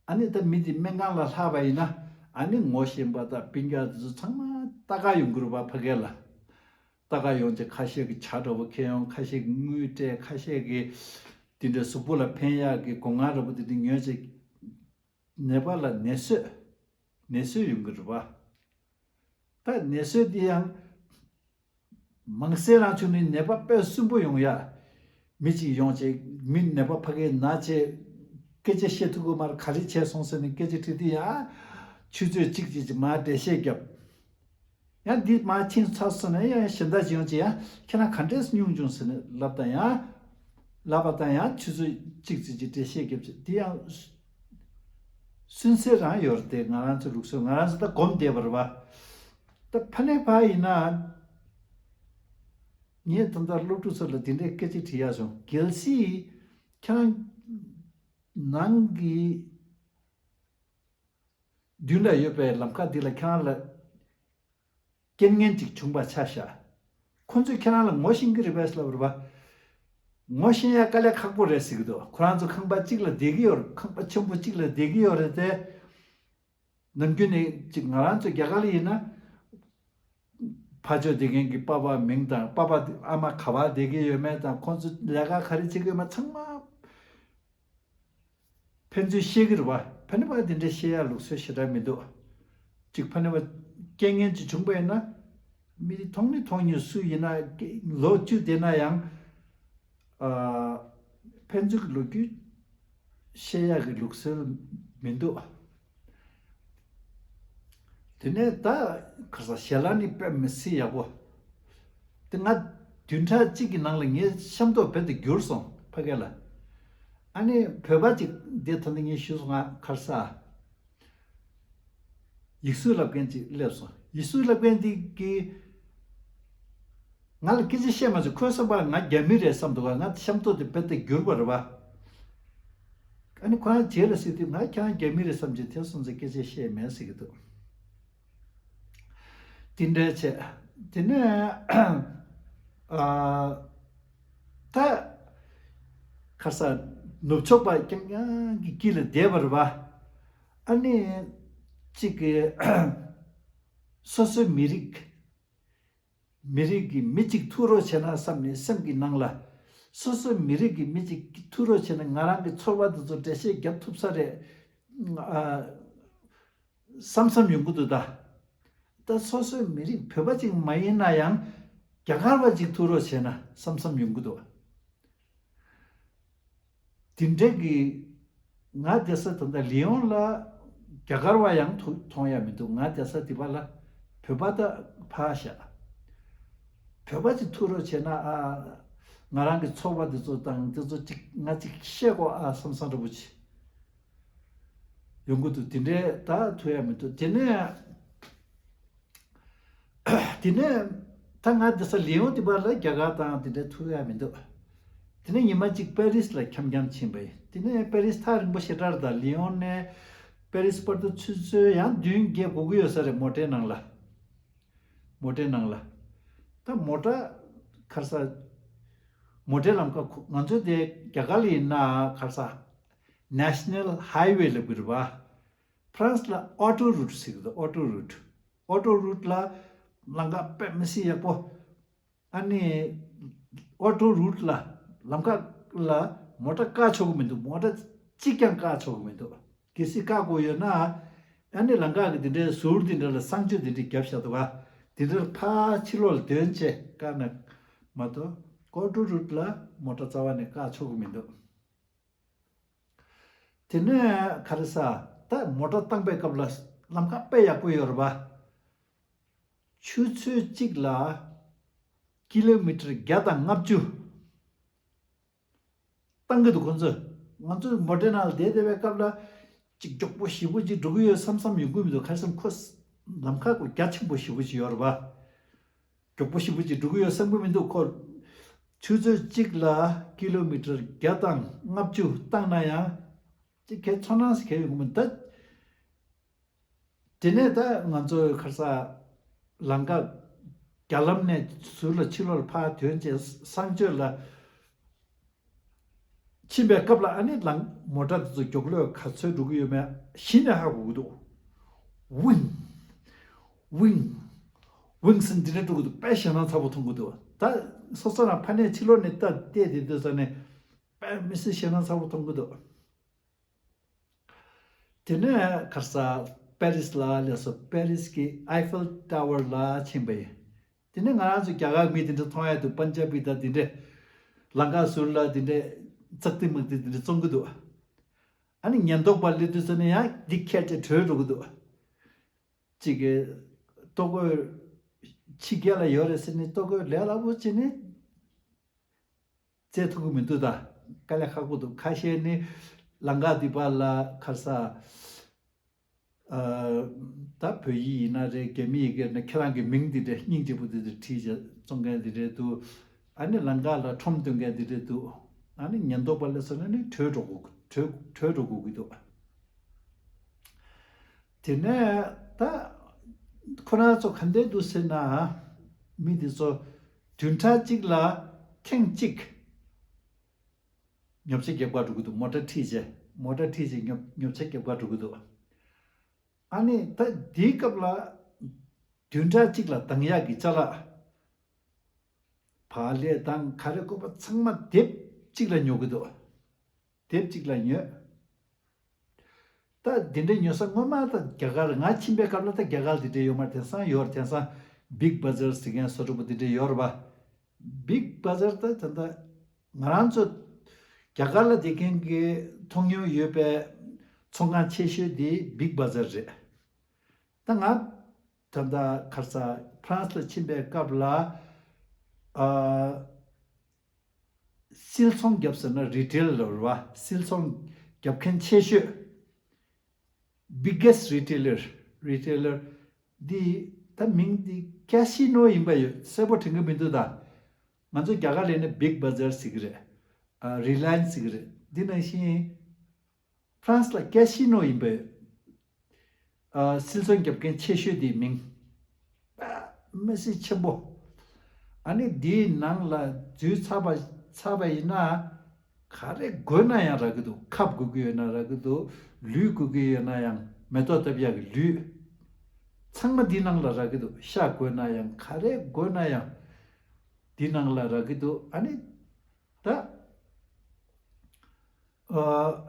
ཨ་ནི་ད་མི་དེ་སྨན་ཁང་ལ་ལྷག་པ་ཡིན་ན། ཨ་ནི་ངོ་ཤེས་པ་དང་སྤུན་ཀྱག་དེ་ཚོ་ཚང་མ་ལྟ་ག་ཡོང་གི་རེད་པ། ཕ་གི་ལ། ལྟ་ག་ཡོང་བྱས་ཁ་ཤས་ཀྱིས་ཇ་འདྲ་པོ་འཁྱེར་ཡོང་། ཁ་ཤས་ཀྱིས་དངུལ་སྤྲད། ཁ་ཤས་ཀྱིས་དེ་འདྲའི་གཟུགས་པོ་ལ་ཕན་ཡག་གི་སྒོ་ང་འདྲ་པོ་དེ་འདྲ་ཉོས་བྱས། ནད་པ་ལ་ནད་གསོས། ནད་གསོས་ཡོང་གི་རེད་པ། ད་ནད་གསོས་འདི་ཡང་མང་སེ་རང་བྱུང་ནས་ནད་པ་དཔེ་གསོན་པོ་ཡོང་ཡ། མི་གཅིག་ཡོང་བྱས་མི་ནད་པ་ཕ་གིར་ན་བྱས་སྐད་ཆ་བཤད་ཐུབ་ཀྱི་མ་རེད། ག་རེ་བྱས་སོང་ཟེར་ནས་སྐད་ཆ་དྲིས་དུས། ཡང་ཆུ་ཚོད་གཅིག་ཅིག་ཅིག་མར་འགྲེལ་བཤད་བརྒྱབ། ཡང་འདི་མར་ཕྱིན་ཚར་སོང་ན་ཡང་གཞན་དག་ཅིག་ཡོང་བྱས། ཡང་ཁྱེད་རང་ག་འདྲས་སྨྱུང་བྱུང་ཟེར་ནས་ལབ་དང་ཡང་། ལབ་པ་དང་ཡང་ཆུ་ཚོད་གཅིག་ཙམ་ཅིག་འགྲེལ་བཤད་བརྒྱབ་བྱས། འདི་ཡང་སུན་གཙེར་རང་ཡོད་རེད་དེ། ང་རང་ཚོའི་ལུགས་སྲོལ། ང་རང་ཚོ་ད་སྒོམ་བསྡད་པ་རེད་པ། ད་ཕ་ནས་ཕར་ཡིན་ན། ངས་ད་ལྟ་སློབ་ཕྲུག་ཚོ་ལ་འདི་འདྲའི་སྐད་ཆ་དྲིས་ཡག་བྱུང་། གལ་སྲིད་ཁྱེད་རང་ནང་གི་མདུན་ལ་ཡོད་པའི་ལམ་ཁ་འདི་ལ་ཁྱེད་རང་ལ་ རྐྱེན་ངན་ཅིག་བྱུང་པ་ཆ་བཞག་ཁོ་ཚོས་ཁྱེད་རང་ལ་ངོ་ཤེས་ཀྱི་རེད་པས་ལབ་རེད་པ། ངོ་ཤེས་ཡ་དཀའ་ལས་ཁག་པོ་རེད་ཟེར་གྱི་འདུག་ཁོ་རང་ཚོ་ཁང་པ་གཅིག་ལ་བསྡད་ཀྱི་ཡོད་རེད། ཁང་པ་ཆེན་པོ་གཅིག་ལ་བསྡད་ཀྱི་ཡོད་རེད་དེ། ནམ་རྒྱུན་ནས་ཅིག་ང་རང་ཚོ་རྒྱ་གར་ལ་ཡིན་ན། ཕར་ཕྱོགས་བསྡད་མཁན་གྱི་པ་ཕ་མིང་དང་པ་ཕ་ཨ་མ་ག་པར་བསྡད་ཀྱི་ཡོད་མེད་དང་ཁོང་ཚོ་ལས་ཀ་ག་རེ་བྱེད་ཀྱི་ཡོད་མེད་ཚང་མ། ཕན་ཚུན་ཤེས་ཀྱི་རེད་བ། ཕ་ནི་བ་དེ་འདྲ་ཤེས་ཡ་ལུགས་སྲོལ་ཞེ་དྲག་མི་འདུག་ཅིག་ཕ་ནི་བ་རྐྱེན་ངན་ཅིག་བྱུང་པ་ཡིན་ན། མི་རེ་མཐོང་ནི་མཐོང་མྱོང་སུ་ཡིན་ན་ལོ་བཅུ་བསྡད་ན་ཡང་། ཨ། ཕན་ཚུན་གྱི་ལོ་རྒྱུས་ཤེས་ཡ་གི་ལུགས་སྲོལ་མི་འདུག་དེ་ནས་ད་ཁ་སང་ཞལ་ལག་ནི་དཔེ་མི་སྲིད་ཡག་པོ། དེ་ང་བདུན་ཕྲག་གཅིག་གི་ནང་ལ་ངའི་ཤ་མདོག་རྦད་དེ་འགྱུར་སོང་ཕ་གི་ལ། ཨ་ནི་བོད་པ་ཅིག་འདི་ད་ནི་ངས་ཞུས་སོང་ང་ཁར་ས། ཡིག་གཟུགས་བསླབ་མཁན་ཅིག་སླེབས་སོང་། ཡིག་གཟུགས་བསླབ་མཁན་འདི་གིས་ང་ལ་སྐད་ཆ་བཤད་མ་ཚད་ཁོའི་བསམ་པར་ང་རྒྱ་མི་རེད་བསམ་འདུག་ག་ང་ཤ་མདོག་དེ་རྦད་དེ་འགྱུར་བ་རེད་བ། ཨ་ནི་ཁོ་རང་རྗེས་ལ་ཟེར་དུས་ང་ཁྱེད་རང་རྒྱ་མི་རེད་བསམ་གྱི་དེ་སོང་ཙང་སྐད་ཆ་བཤད་མེད་ཟེར་གྱི་འདུག་དེ་འདྲ་བྱས། དེ་ནས་ཨ། ད་ཁ་ས་ནུབ་ཕྱོགས་པ་རྐྱང་རྐྱང་གི་དཀྱིལ་ལ་བསྡད་པ་རེད་བ། ཨ་ནི་གཅིག་གི་སོ་སོའི་མི་རིགས། མི་རིགས་ཀྱི་མི་གཅིག་ཐུག་རོགས་བྱས་ན་བསམ་ནས་སེམས་ཀྱི་ནང་ལ། སོ་སོའི་མི་རིགས་ཀྱི་མི་གཅིག་ཐུག་རོགས་བྱས་ན་ང་རང་གི་ཚོར་བ་འདི་ཚོ་འགྲེལ་བཤད་རྒྱབ་ཐུབ་ས་རེད། ཨ། བསམ་བསམ་ཡོང་གི་འདུག་ད། ད་སོ་སོའི་མི་རིགས་བོད་པ་ཅིག་མ་ཡིན་ན་ཡང་རྒྱ་གར་བ་ཅིག་ཐུག་རོགས་བྱས་ན་བསམ་བསམ་ཡོང་གི་འདུག་དེ་འདྲ་གི་ང་བསྡད་ས་ད་ལྟ་ལི་ཡོན་ལ་རྒྱ་གར་བ་ཡང་ཐུག་མཐོང་ཡ་མི་འདུག་ང་བསྡད་ས་དེ་པ་ལ་བོད་པ་ད་ཕར་བཞག་བོད་པ་ཅིག་ཐུག་རོགས་བྱས་ན་ཨ། ང་རང་གི་ཚོར་བ་འདི་ཚོ་དང་འདི་ཚོ་ཅིག་ང་ཅིག་བཤད་དགོས་ཨ་བསམ་བསམ་འདྲ་པོ་ཅིག་ཡོང་གི་འདུག་དེ་འདྲའི་ད་ཐུག་ཡ་མི་འདུག་དེ་ནས་དེ་ནས་ད་ང་འདི་ས་ལི་ཡོན་དེ་པར་ལ་རྒྱ་གར་དང་དེ་འདྲའི་ཐུག་ཡ་མི་འདུག་དེ་ནས་ཉི་མ་གཅིག་པེ་རིས་ལ་འཁྱམ་འཁྱམ་ཕྱིན་པ་ཡིན། དེ་ནས་པེ་རིས་ཐག་རིང་པོ་ཞེ་དྲག་རེད། ད་ལི་ཡོན་ནས་པེ་རིས་བར་དུ་ཆུ་ཚོད་ཡང་བདུན་བརྒྱད་འགོར་གི་ཡོད་ས་རེད། མོ་ཊའི་ནང་ལ། མོ་ཊའི་ནང་ལ། ད་མོ་ཊ་ཁར་ས། མོ་ཊའི་ལམ་ཁ་ཁོ་ང་ཚོ་དེ་རྒྱ་གར་ལ་ཡིན་ན་ཁར་ས། National Highway ལབ་གི་རེད་བ། ཕ་རན་སི་ལ་ཨོ་ཊོ་རུཊ་ཟེར་གི་འདུག་ཨོ་ཊོ་རུཊ། ཨོ་ཊོ་རུཊ་ལ་ལམ་ཁ་དཔེ་མི་སྲིད་ཡག་པོ། ཨ་ནི་ཨོ་ཊོ་རུཊ་ལ་ལམ་ཁ་ལ་མོ་ཊ་བཀག་ཆོག་གི་མི་འདུག་མོ་ཊ་གཅིག་ཀྱང་བཀག་ཆོག་གི་མི་འདུག་གལ་སྲིད་བཀག་དགོས་ཡོད་ན། ཨ་ནི་ལམ་ཁ་གི་དེ་འདྲའི་ཟུར་དེ་འདྲ་ལ་གསང་སྤྱོད་དེ་འདྲ་བརྒྱབ་བཞག་འདུག་ག་དེ་འདྲ་ལ་ཕར་ཕྱི་ལོགས་ལ་དོན་བྱས་བཀག་ན་མ་གཏོགས་ཨོ་ཊོ་རུཊ་ལ་མོ་ཊ་རྩ་བ་ནས་བཀག་ཆོག་གི་མི་འདུག་དེ་ནས་ག་རེ་ཟ། ད་མོ་ཊ་བཏང་པའི་སྐབས་ལ་ལམ་ཁ་དཔེ་ཡག་པོ་ཡོད་རེད་པ། ཆུ་ཚོད་གཅིག་ལ་ཀི་ལོ་མི་ཊར་བརྒྱ་དང་ལྔ་བཅུ་བཏང་གི་འདུག་ཁོང་ཚོས། ང་ཚོ་མོ་ཊའི་ནང་ལ་བསྡད་བསྡད་པའི་སྐབས་ལ་ཅིག་མགྱོགས་པོ་ཞེ་པོ་ཅིག་འགྲོ་གི་ཡོད་བསམ་བསམ་ཡོང་གི་མི་འདུག་ག་རེ་ཟེར་ན་ཁོ་ལམ་ཁ་ཁོ་རྒྱ་ཆེན་པོ་ཞེ་པོ་ཅིག་ཡོད་རེད་པ། མགྱོགས་པོ་ཞེ་པོ་ཅིག་འགྲོ་གི་ཡོད་བསམ་གི་མི་འདུག་ཁོ་ཆུ་ཚོད་གཅིག་ལ་ཀི་ལོ་མི་ཊར་བརྒྱ་དང་ལྔ་བཅུ་བཏང་ན་ཡང་ཅིག་གས་ཚོར་སྣང་ཞིག་གས་ཡོང་གི་མི་འདུག་དེ་ནས་ད་ང་ཚོ་ཁར་ས་ལམ་ཁ་རྒྱ་ལམ་ནས་ཟུར་ལ་ཕྱི་ལོགས་ལ་ཕར་དོན་བྱས་གསང་སྤྱོད་ལ་ཕྱིན་པའི་སྐབས་ལ་ཨ་ནི་ལམ་མོ་ཊ་དེ་ཚོ་མགྱོགས་ལོས་ག་ཚོད་འགྲོ་གི་ཡོད་མེད་གཞི་ནས་ཧ་གོ་གི་འདུག་ཝིང་། ཝིང་། ཝིང་ཟེར་འདི་འདྲ་འགྲོ་གི་འདུག་དཔེ་ཞེད་སྣང་ཚ་པོ་མཐོང་གི་འདུག་ད་སོ་སོ་རང་ཕ་ནས་ཕྱི་ལོགས་ནས་ལྟ་བལྟས་དེ་འདུག་ས་ནས་དཔེ་མི་སྲིད་ཞེད་སྣང་ཚ་པོ་མཐོང་གི་འདུག་དེ་ནས་ཁར་ས་པེ་རིས་ལ་སླེབས་སོང་། པེ་རིས་ཀྱི་ཨའི་ཧྥེལ་ཊ་ཝར་ལ་ཕྱིན་པ་ཡིན། དེ་ནས་ང་རང་ཚོ་རྒྱ་གར་མི་དེ་འདྲ་མཐོང་ཡ་འདུག་པན་ཇ་བི་དང་དེ་འདྲས་ལམ་ཁ་ཟུར་ལ་དེ་འདྲས་ཙག་ཏི་མག་ཏི་དེ་འདྲས་བཙོང་གི་འདུག་ཨ་ནི་ཉེན་རྟོག་པ་སླེབས་དུས་ཙམ་ནས་ཡང་འདི་ཁྱེར་ཏེ་བྲོས་འགྲོ་གི་འདུག་ཅིག་གི་ལྟོ་གོས་ཕྱི་རྒྱལ་ལ་ཡོད་རེད་ཟེར་ནས་ལྟོ་གོས་ལས་སླ་པོ་བྱས་ནས་བཙལ་ཐུབ་ཀྱི་མི་འདུག་ད་དཀའ་ལས་ཁག་པོ་འདུག་ཁ་ཤས་ནི་ལམ་ཁ་འདི་པར་ལ་ཁར་ས་ཨ། ད་བོད་ཡིག་ཡིན་ན་རེད། རྒྱ་མི་ཡི་གེ་ནས་ཁྱེད་རང་གི་མིང་འདི་འདྲ་སྙིང་རྗེ་པོ་འདི་འདྲ་བྲིས་བྱས་བཙོང་མཁན་འདི་འདྲ་འདུག་ཨ་ནི་ལམ་ཁ་ལ་ཁྲོམ་སྟོན་མཁན་འདི་འདྲ་འདུག་ཨ་ནི་ཉེན་རྟོག་པ་སླེབས་སོང་ན་ནི་བྲོས་འགྲོ་དགོས། བྲོས་བྲོས་འགྲོ་དགོས་ཀྱི་འདུག་དེ་ནས་ད་ ཁོ་རང་ཚོ་ག་འདྲས་འདུག་ཟེར་ན། མི་འདི་ཚོ་བདུན་ཕྲག་གཅིག་ལ་ཐེངས་གཅིག་ཉོ་ཆ་རྒྱག་པར་འགྲོ་གི་འདུག་མོ་ཊ་ཁྲིད་བྱས། མོ་ཊ་ཁྲིད་བྱས་ཉོ་ཉོ་ཆ་རྒྱག་པར་འགྲོ་གི་འདུག་ཨ་ནི་ད་དེའི་སྐབས་ལ་བདུན་ཕྲག་གཅིག་ལ་འདང་ཡག་གི་ཅ་ལག་བག་ལེབ་དང་ག་རེ་དགོས་པ་ཚང་མ་སྡེབ་གཅིག་ལ་ཉོ་གི་འདུག་སྡེབ་གཅིག་ལ་ཉོས། ད་འདི་འདྲའི་ཉོ་ས་སྔོན་མ་ད་རྒྱ་གར། ང་ཕྱིན་པའི་སྐབས་ལ་ད་རྒྱ་གར་འདི་འདྲའི་ཡོད་མ་རེད། དེང་སང་ཡོད་རེད། དེང་སང་བིག་བ་ཛར་ཟེར་མཁན་བཟོ་འདྲ་པོ་འདི་འདྲའི་ཡོད་རེད་པ། བིག་བ་ཛར་ད་ད་ད་ང་རང་ཚོ་རྒྱ་གར་ལ་བསྡད་མཁན་གྱི་མཐོང་མྱོང་ཡོད་པའི་ཚོང་ཁང་ཆེ་ཤོས་འདི་བིག་བ་ཛར་རེད། ད་ང་ད་ལྟ་ག་རེ་ཟ། ཧྥ་རན་སི་ལ་ཕྱིན་པའི་སྐབས་ལ། ཨ། སིལ་ཚོང་རྒྱབ་ཟེར་ན་རི་ཊེལ་ལ་རེད་པ། སིལ་ཚོང་རྒྱབ་མཁན་ཆེ་ཤོས། Biggest retailer, retailer འདི་ད་མིང་འདི་ཀེ་སི་ནོ་ཡིན་པ་ཡོད། གསལ་པོ་དྲན་གྱི་མི་འདུག་ད་ང་ཚོ་རྒྱ་གར་ལ་ཡིན་ན་བིག་བ་ཛར་ཟེར་གྱི་རེད། ཨ། རི་ལ་ཡན་སི་ཟེར་གྱི་རེད། འདི་ནང་བཞིན་ཧྥ་རན་སི་ལ་ཀེ་སི་ནོ་ཡིན་པས། ཨ། སིལ་ཚོང་རྒྱབ་མཁན་ཆེ་ཤོས་དེའི་མིང་། ཨ། མི་སེར་ཆེན་པོ། ཨ་ནི་དེའི་ནང་ལ་འཛུལ་ཚར་བ་ཚར་བ་ཡིན་ན། ག་རེ་དགོས་ན་ཡང་རག་གི་འདུག་ཁབ་དགོས་ཀྱི་ཡོད་ན་རག་གི་འདུག་ལུད་དགོས་ཀྱི་ཡོད་ན་ཡང་། མེ་ཏོག་བཏབ་ཡག་གི་ལུད། ཚང་མ་འདི་ནང་ལ་རག་གི་འདུག་ཤ་དགོས་ན་ཡང་། ག་རེ་དགོས་ན་ཡང་འདི་ནང་ལ་རག་གི་འདུག་ཨ་ནི་ད། ཨ།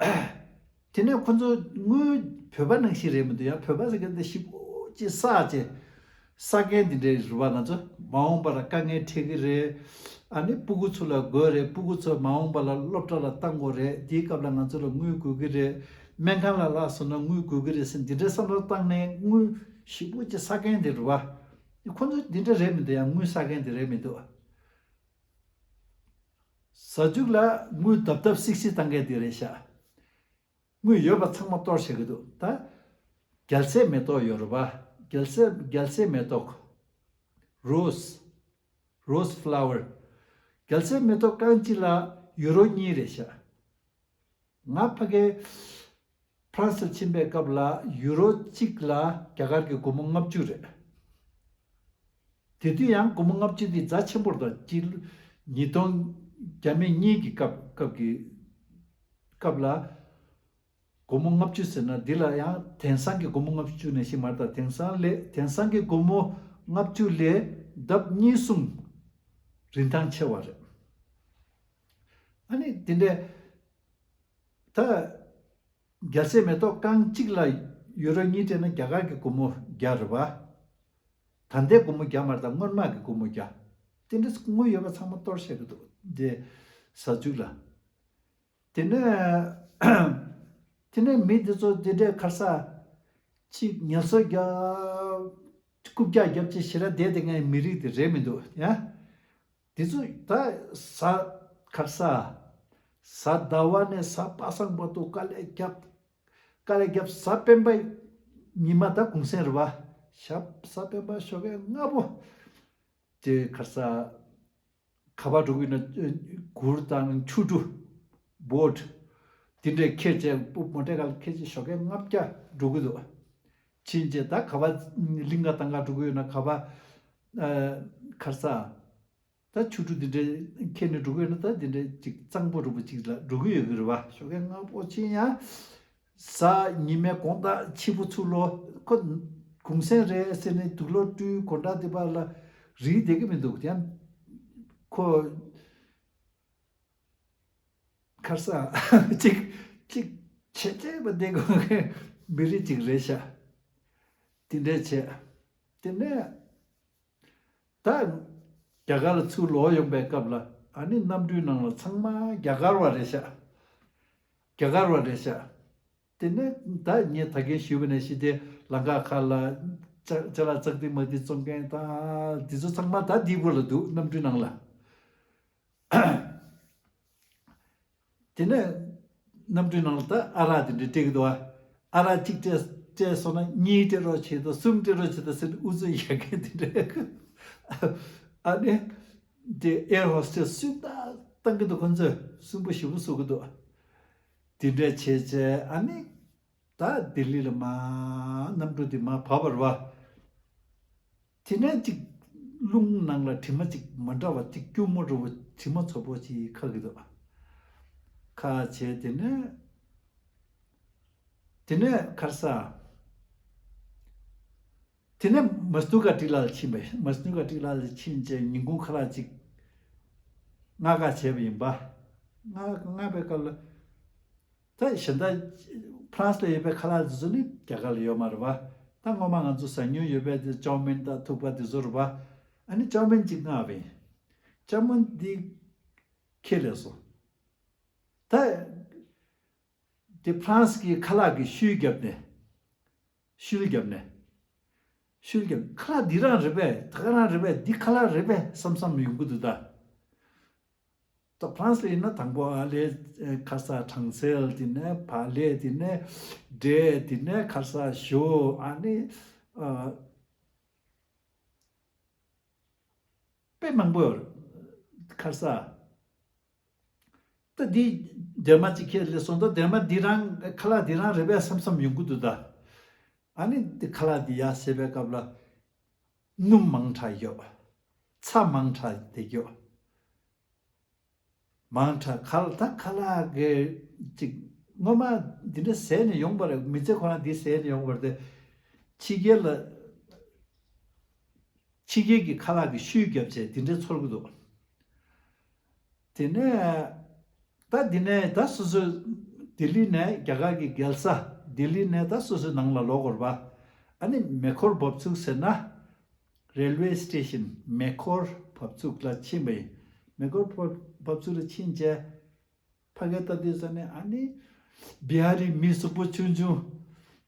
དེ་ནས་ཁོ་ཚོ་དངུལ་བོད་པ་ནང་བཞིན་རེད་མི་འདུག་ཡང་བོད་པ་ཟེར་མཁན་དེ་ཞེ་པོ་ཅིག་བསགས་བྱས། བསགས་མཁན་དེ་འདྲའི་རེད་པ། ང་ཚོ་མ་འོངས་པ་ལ་དཀའ་ངལ་འཕྲད་ཀྱི་རེད། ཨ་ནི་སྤུ་གུ་ཚོ་ལ་དགོས་རེད། སྤུ་གུ་ཚོ་མ་འོངས་པ་ལ་སློབ་གྲྭ་ལ་བཏང་དགོས་རེད། དེའི་སྐབས་ལ་ང་ཚོ་ལ་དངུལ་དགོས་ཀྱི་རེད། སྨན་ཁང་ལ་ལགས་སོང་ན་དངུལ་དགོས་ཀྱི་རེད་ཟེར། འདི་འདྲའི་བསམ་བློ་བཏང་ནས་དངུལ་ཞེ་པོ་ཅིག་བསགས་མཁན་དེ་རེད་པ། ཁོ་ཚོ་འདི་འདྲ་རེད་མི་འདུག་ཡང་དངུལ་བསགས་མཁན་དེ་རེད་མི་འདུག་ཟ་རྒྱུ་ལ་དངུལ་ལྡབ་ལྡབ་སིག་སིག་བཏང་མཁན་དེ་རེད་ཤག་དངུལ་ཡོད་པ་ཚང་མ་གཏོར་བྱེད་ཀྱི་འདུག་ད་རྒྱལ་སྲས་མེ་ཏོག་ཡོད་རེད་པ། རྒྱལ་སྲས་རྒྱལ་སྲས་མེ་ཏོག Rose, rose flower. རྒྱལ་སྲས་མེ་ཏོག་རྐང་གཅིག་ལ་ཡུ་རོ་གཉིས་རེད་ཤག་ང་ཕ་གི་ཧྥ་རན་སིར་ཕྱིན་པའི་སྐབས་ལ་ཡུ་རོ་གཅིག་ལ་རྒྱ་གར་གྱི་སྒོར་མོ་ལྔ་བཅུ་རེད། དེ་དུས་ཡང་སྒོར་མོ་ལྔ་བཅུ་འདི་རྫ་ཆེན་པོ་རེད། ད་སྤྱི་ལོ་ཉིས་སྟོང་བརྒྱ་མེད་གཉིས་ཀྱི་སྐབས་སྐབས་ཀྱི་སྐབས་ལ་སྒོར་མོ་ལྔ་བཅུ་ཟེར་ན་འདི་ལ་ཡང་དེང་སང་གི་སྒོར་མོ་ལྔ་བཅུ་ནང་བཞིན་མ་རེད། ད་དེང་སང་ལས་དེང་སང་གི་སྒོར་མོ་ལྔ་བཅུ་ལས་ལྡབ་གཉིས་གསུམ་རིན་ཐང་ཆེ་བ་རེད། ཨ་ནི་དེ་འདྲའི་ད་རྒྱལ་སྲས་མེ་ཏོག་རྐང་གཅིག་ལ་ཡུ་རོ་གཉིས་སྤྲད་ན་རྒྱ་གར་གྱི་སྒོར་མོ་བརྒྱ་རེད་པ། ད་ལྟའི་སྒོར་མོ་བརྒྱ་མ་རེད། ད་སྔོན་མ་གི་སྒོར་མོ་བརྒྱ། དེ་འདྲ་དངུལ་ཡོད་པ་ཚང་མ་གཏོར་བྱེད་ཀྱི་འདུག་འདི་ཟ་རྒྱུ་ལ། དེ་ནས་དེ་ནས་མི་འདི་ཚོ་འདི་འདྲའི་ཁ་ས་ཅིག་ངལ་གསོ་རྒྱབ། རྐུབ་བཀྱག་རྒྱབ་ཅིག་ཞེ་དྲག་བསྡད་དེ་ངའི་མི་རིགས་དེ་རེད་མི་འདུག་ཡ། འདི་ཚོ་ད་གཟའ་ཁ་ས་གཟའ་ཟླ་བ་ནས་གཟའ་པ་སངས་བར་དུ་དཀའ་ལས་རྒྱབ། དཀའ་ལས་རྒྱབ། གཟའ་སྤེན་པ་ཉི་མ་ད་གུང་སེང་རེད་པ། ཞབས་གཟའ་སྤེན་པ་ཞོགས་ཀས་སྔ་པོ། དེ་ག་རེ་ཟ། ག་པར་འགྲོ་གི་ཡོད་ན། གུར་དང་ཆུ་གྲུ། བོཊ། དེ་འདྲས་ཁྱེར་བྱས། མོ་ཊའི་ཁ་ལ་ཁྱེར་བྱས་ཞོགས་ཀས་ལྔ་བརྒྱ་འགྲོ་གི་འདུག་ཕྱིན་བྱས་ད་ག་པར་གླིང་ག་ཐང་ག་འགྲོ་གི་ཡོད་ན། ག་པར་ཨ་ག་རེ་ཟ། ད་ཆུ་གྲུ་དེ་འདྲས་ཁྱེར་ནས་འགྲོ་གི་ཡོད་ན། ད་དེ་འདྲས་ཅིག་གཙང་པོ་འདྲ་པོ་ཅིག་ལ་འགྲོ་གི་ཡོད་ཀྱི་རེད་པ། ཞོགས་ཀས་སྔ་པོ་ཕྱིན་ཡང་། གཟའ་ཉི་མའི་དགོང་དག་ཕྱི་པོ་ཚུར་ལོག་ཁོ་གུང་སེང་རེད་ཟེར་ནས་དུག་ལོག་བཀྲུས། དགོང་དག་དེ་པར་ལ་རིལ་བསྡད་ཀྱི་མི་འདུག་ཡང་ཁོ་ག་རེ་ཟ། ཅིག་ཅིག་བྱེད་བྱེད་པ་བསྡད་དགོས་མཁན་མི་རིགས་ཅིག་རེད་ཤག་དེ་འདྲས་བྱས། དེ་ནས་ད་རྒྱ་གར་ལ་ཚུར་ལོག་ཡོང་པའི་སྐབས་ལ། ཨ་ནི་གནམ་གྲུའི་ནང་ལ་ཚང་མ་རྒྱ་གར་བ་རེད་ཤག་རྒྱ་གར་བ་རེད་ཤག་དེ་ནས་ད་ངས་ད་གིན་ཞུས་པ་ནང་བཞིན་དེ་ལམ་ཁ་ཁ་ལ་ཅ་ཅ་ལག་ཙག་དེ་མ་དེ་བཙོང་མཁན་དང་དེ་ཚོ་ཚང་མ་ད་འདི་བུ་ལ་འདུག་གནམ་གྲུའི་ནང་ལ། དེ་ནས་གནམ་གྲུའི་ནང་ལ་ད་ཨ་རག་དེ་འདྲ་སྤྲད་ཀྱི་འདུག་ཨ། ཨ་རག་གཅིག་སྤྲད་སྤྲད་སོང་ན་གཉིས་སྤྲད་རོགས་བྱེད་དང་། གསུམ་སྤྲད་རོགས་བྱེད་དང་ཟེར་ནས་ཨུ་ཚུགས་རྒྱག་མཁན་དེ་འདྲ། ཨ་ནི་དེ་ཨེར་ཧོ་སི་ཊེས་སུན་པོ་བཏང་གི་འདུག་ཁོ་ཚོས་སུན་པོ་ཞེ་པོ་བཟོ་གི་འདུག་དེ་འདྲ་བྱས་བྱས་ཨ་ནི་ད་ལྡི་ལི་ལ་མར་གནམ་གྲུ་དེ་མར་བབས་པ་རེད་པ། དེ་ནས་ཅིག་རླུང་ནང་ལ་དྲི་མ་ཅིག་མ་འདྲ་བ་ཅིག་སྐྱུར་མོ་འདྲ་བོ་དྲི་མ་ཚོ་པོ་ཅིག་ཁ་གི་འདུག་ཁ་བྱས་དེ་ནས་དེ་ནས་ཁར་ས། དེ་ནས་མ་སྟུ་ཀ་ཏི་ལ་ཕྱིན་པས། མ་སྟུ་ཀ་ཏི་ལ་ཕྱིན་བྱས་ཉིན་གུང་ཁ་ལག་ཅིག་མངགས་ཀ་བྱས་པ་ཡིན་པ། མངགས་མངགས་པའི་སྐབས་ལ། ད་གཞན་དག་ཕ་རན་སི་ལ་ཡོད་པའི་ཁ་ལག་དེ་ཚོ་ནི་རྒྱ་གར་ལ་ཡོད་མ་རེད་པ། ད་སྔོན་མ་ང་ཚོ་ཟ་མྱོང་ཡོད་པའི་དེ་ཅའོ་མིན་དང་ཐུག་པ་དེ་ཚོ་རེད་པ། ཨ་ནི་ཅའོ་མིན་ཅིག་མངགས་པ་ཡིན། ཅའོ་མིན་འདི་ཁྱེར་སླེབས་སོང་། ད་དེ་ཕ་རན་སི་གི་ཁ་ལག་གི་ཤུལ་བརྒྱབ་ནས། ཤུལ་བརྒྱབ་ནས། ཤུལ་བརྒྱབ། ཁ་ལག་འདི་རང་རེད་པས། ད་ག་རང་རེད་པས། འདི་ཁ་ལག་རེད་པས་བསམ་བསམ་ཡོང་གི་འདུག་ད། ད་ཕ་རན་སི་ལ་ཡིན་ན་དང་པོ་ཨ་ལས་ཁར་ས་གྲང་ཚལ། དེ་ནས་བག་ལེབ། དེ་ནས་འབྲས། དེ་ནས་ཁར་ས་ཞོ། ཨ་ནི་ཨ། དཔེ་མང་པོ་ཡོད་རེད། ཁར་ས། ད་འདི་སྡེར་མ་གཅིག་ཁྱེར་སླེབས་སོང་། ད་སྡེར་མ་འདི་རང་ཁ་ལག་འདི་རང་རེད་པས་བསམ་བསམ་ཡོང་གི་འདུག་ད། ཨ་ནི་འདི་ཁ་ལག་འདི་ཡར་བཟས་པའི་སྐབས་ལ་སྣུམ་མང་དྲགས་ཡོད། ཚྭ་མང་དྲགས་བསྡད་ཡོད། མང་དྲགས། ཁ་ལག་ད་ཁ་ལག་གི་ཅིག་སྔོན་མ་འདི་འདྲ་བཟས་ནས་ཡོང་པ་རེད། མི་ཚེ་ཁོ་རང་འདི་བཟས་ནས་ཡོང་པ་རེད་དེ། ཕྱི་རྒྱལ་ལ། ཕྱི་རྒྱལ་གྱི་ཁ་ལག་གི་ཤུལ་བརྒྱབ་བྱས་དེ་འདྲའི་ཚོར་གྱི་འདུག་དེ་ནས་ད་འདི་ནས་ད་སོ་སོའི་ལྡི་ལི་ནས་རྒྱ་གར་གྱི་རྒྱལ་ས་ལྡི་ལི་ནས་ད་སོ་སོའི་ནང་ལ་ལོག་དགོས་རེད་པ། ཨ་ནི་མེ་འཁོར་འབབ་ཚུགས་ཟེར་ན། རེལ་ཝེ་སི་ཊེ་ཤན་མེ་འཁོར་འབབ་ཚུགས་ལ་ཕྱིན་པ་ཡིན། མེ་འཁོར་འབབ་འབབ་ཚུགས་ལ་ཕྱིན་བྱས། ཕ་གིར་ལྟ་དུས་ཙ་ནས་ཨ་ནི་བི་ཧ་རི་མི་གཟུགས་པོ་ཆུང་ཆུང་།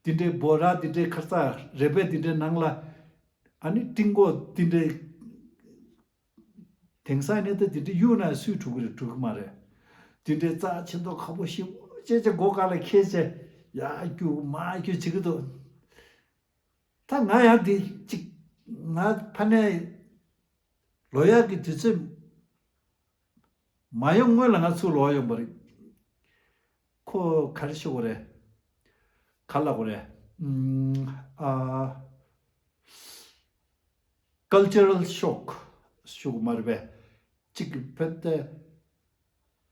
དེ་འདྲའི་འབོ་ར་དེ་འདྲའི་ཁ་ཚ་རེ་བས་དེ་འདྲའི་ནང་ལ་ཨ་ནི་ཀྲིང་ཀོ་དེ་འདྲའི། དེང་སང་ནས་ད་དེ་འདྲའི་གཡུག་ན་སུས་འགྲོ་གི་རེད། འགྲོ་གི་མ་རེད། དེ་འདྲའི་རྩ་ཆེ་མདོག་ཁ་པོ་ཞེ་པོ་བྱས་བྱས་སྒོ་ག་ལ་འཁེལ་བྱས་ཡར་རྒྱུག་མར་རྒྱུག་བྱེད་ཀྱི་འདུག་ད་ང་ཡང་དེ་གཅིག་ང་ཕ་ནས་ལོ་ཡག་གི་དུས་ཚོད་མ་ཡོང་སྔོན་ལ་ང་ཚུར་ལོག་ཡོང་པ་རེད། ཁོ་ག་རེ་ཞུ་དགོས་རེད། ག་ལབ་དགོས་རེད། ཨ། ཀལ་ཅར་རལ་ཤོག་ཞུ་དགོས་མ་རེད་པས། གཅིག་གི་བེད་དེ་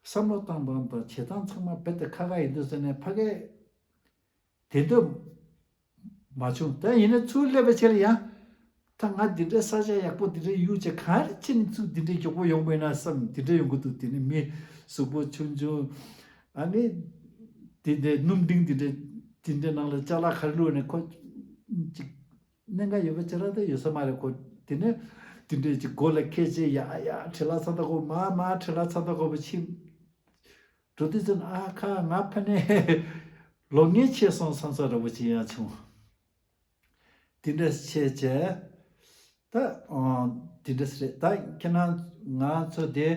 བསམ་བློ་བཏང་སྟངས་དང་བྱེད་སྟངས་ཚང་མ་རྦད་དེ་ཁག་ཁག་ཡིན་དུས་ཟེར་ནས་ཕ་གིར་དེ་འདྲ་མ་བྱུང་། ད་ཡིན་ན་ཚུར་སླེབས་པའི་ཆེད་ལ་ཡང་། ད་ང་འདི་འདྲའི་ས་ཆ་ཡག་པོ་འདི་འདྲའི་གཡུག་བྱས་ག་རེ་བྱས་ནས་ཚུར་འདི་འདྲའི་མགྱོགས་པོ་ཡོང་བས་ན་བསམ། འདི་འདྲའི་ཡོང་གི་འདུག་དེ་ནི་མི་གཟུགས་པོ་ཆུང་ཆུང་། ཨ་ནི་དེ་འདྲའི་སྣུམ་འབྲིང་དེ་འདྲའི་དེ་འདྲའི་ནང་ལ་ཅ་ལག་ག་རེ་བླུགས་ནས་ཁོ་ཅིག་གནད་འགག་ཡོད་པ་ཅ་ལག་དེ་ཡོད་ས་མ་རེད། ཁོ་དེ་ནས་དེ་འདྲའི་ཅིག་སྒོ་ལ་འཁེལ་བྱས་ཡ་ཡ་ཁྲི་ལ་ཚ་ད་ཁོ་མ་མ་ཁྲི་ལ་ཚ་ད་ཁོ་བ་ཕྱིན། འགྲོ་དུས་ཙམ་ཨ་ཁ་ང་ཕ་ནས་ལོ་ངན་ཆེ་སོང་བསམ་ས་འདྲ་བོ་ཅིག་ཡང་བྱུང་། དེ་འདྲ་བྱས་བྱས། ད་ཨང་དེ་འདྲ་རེད། ད་ཁྱེད་རང་ང་ཚོ་དེ་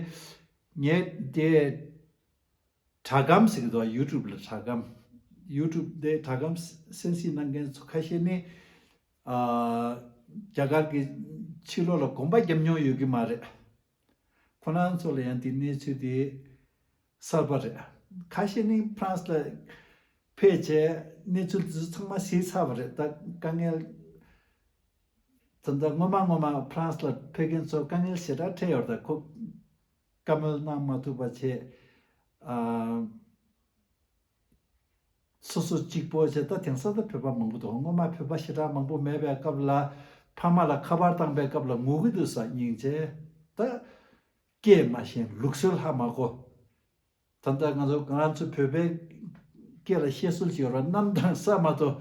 ངས་དེ་དྲ་སྒམ་ཟེར་གི་འདུག་ཡུ་ཊུབ་ལ་དྲ་སྒམ། ཡུ་ཊུབ་དེ་དྲ་སྒམ་གསན་གཟིགས་གནང་མཁན་ཚོ་ཁ་ཤས་ནི་ཨ་རྒྱ་གར་གྱི་ཕྱི་ལོགས་ལ་གོམ་པ་རྒྱབ་མྱོང་ཡོད་ཀྱི་མ་རེད། ཁོ་རང་ཚོ་ལ་ཡང་དེ་གནས་ཚུལ་དེ་གསར་པ་རེད། ཁ་ཤས་ནི་ཕ་རན་སི་ལ་ཕེབས་བྱས་གནས་ཚུལ་དེ་ཚོ་ཚང་མ་གཟིགས་ཚར་བ་རེད། ད་དཀའ་ངལ་ད་ལྟ་སྔོན་མ་སྔོན་མ་ཕ་རན་སི་ལ་ཕེབས་མཁན་ཚོ་དཀའ་ངལ་ཞེ་དྲག་འཕྲད་ཡོད་རེད། ད་ཁོ་བཀའ་མོལ་གནང་མ་ཐུབ་པ་བྱས། ཨ། སོ་སོ་གཅིག་པོ་བྱས། ད་དེང་སང་ད་བོད་པ་མང་པོ་འདུག་སྔོན་མ་བོད་པ་ཞེ་དྲག་མང་པོ་མེད་པའི་སྐབས་ལ་ཕ་མ་ལ་ཁ་པར་བཏང་པའི་སྐབས་ལ་ངུ་གི་འདུག་ས་སྙིང་རྗེ། ད་སྐད་མ་ཤེས། ལུགས་སྲོལ་ཧ་མ་གོ། ད་ལྟ་ང་ཚོ་ང་རང་ཚོ་བོད་པའི་སྐད་ལ་བཤད་སྲོལ་ཅིག་ཡོད་རེད། གནམ་དྭངས་ས་མ་གཏོགས་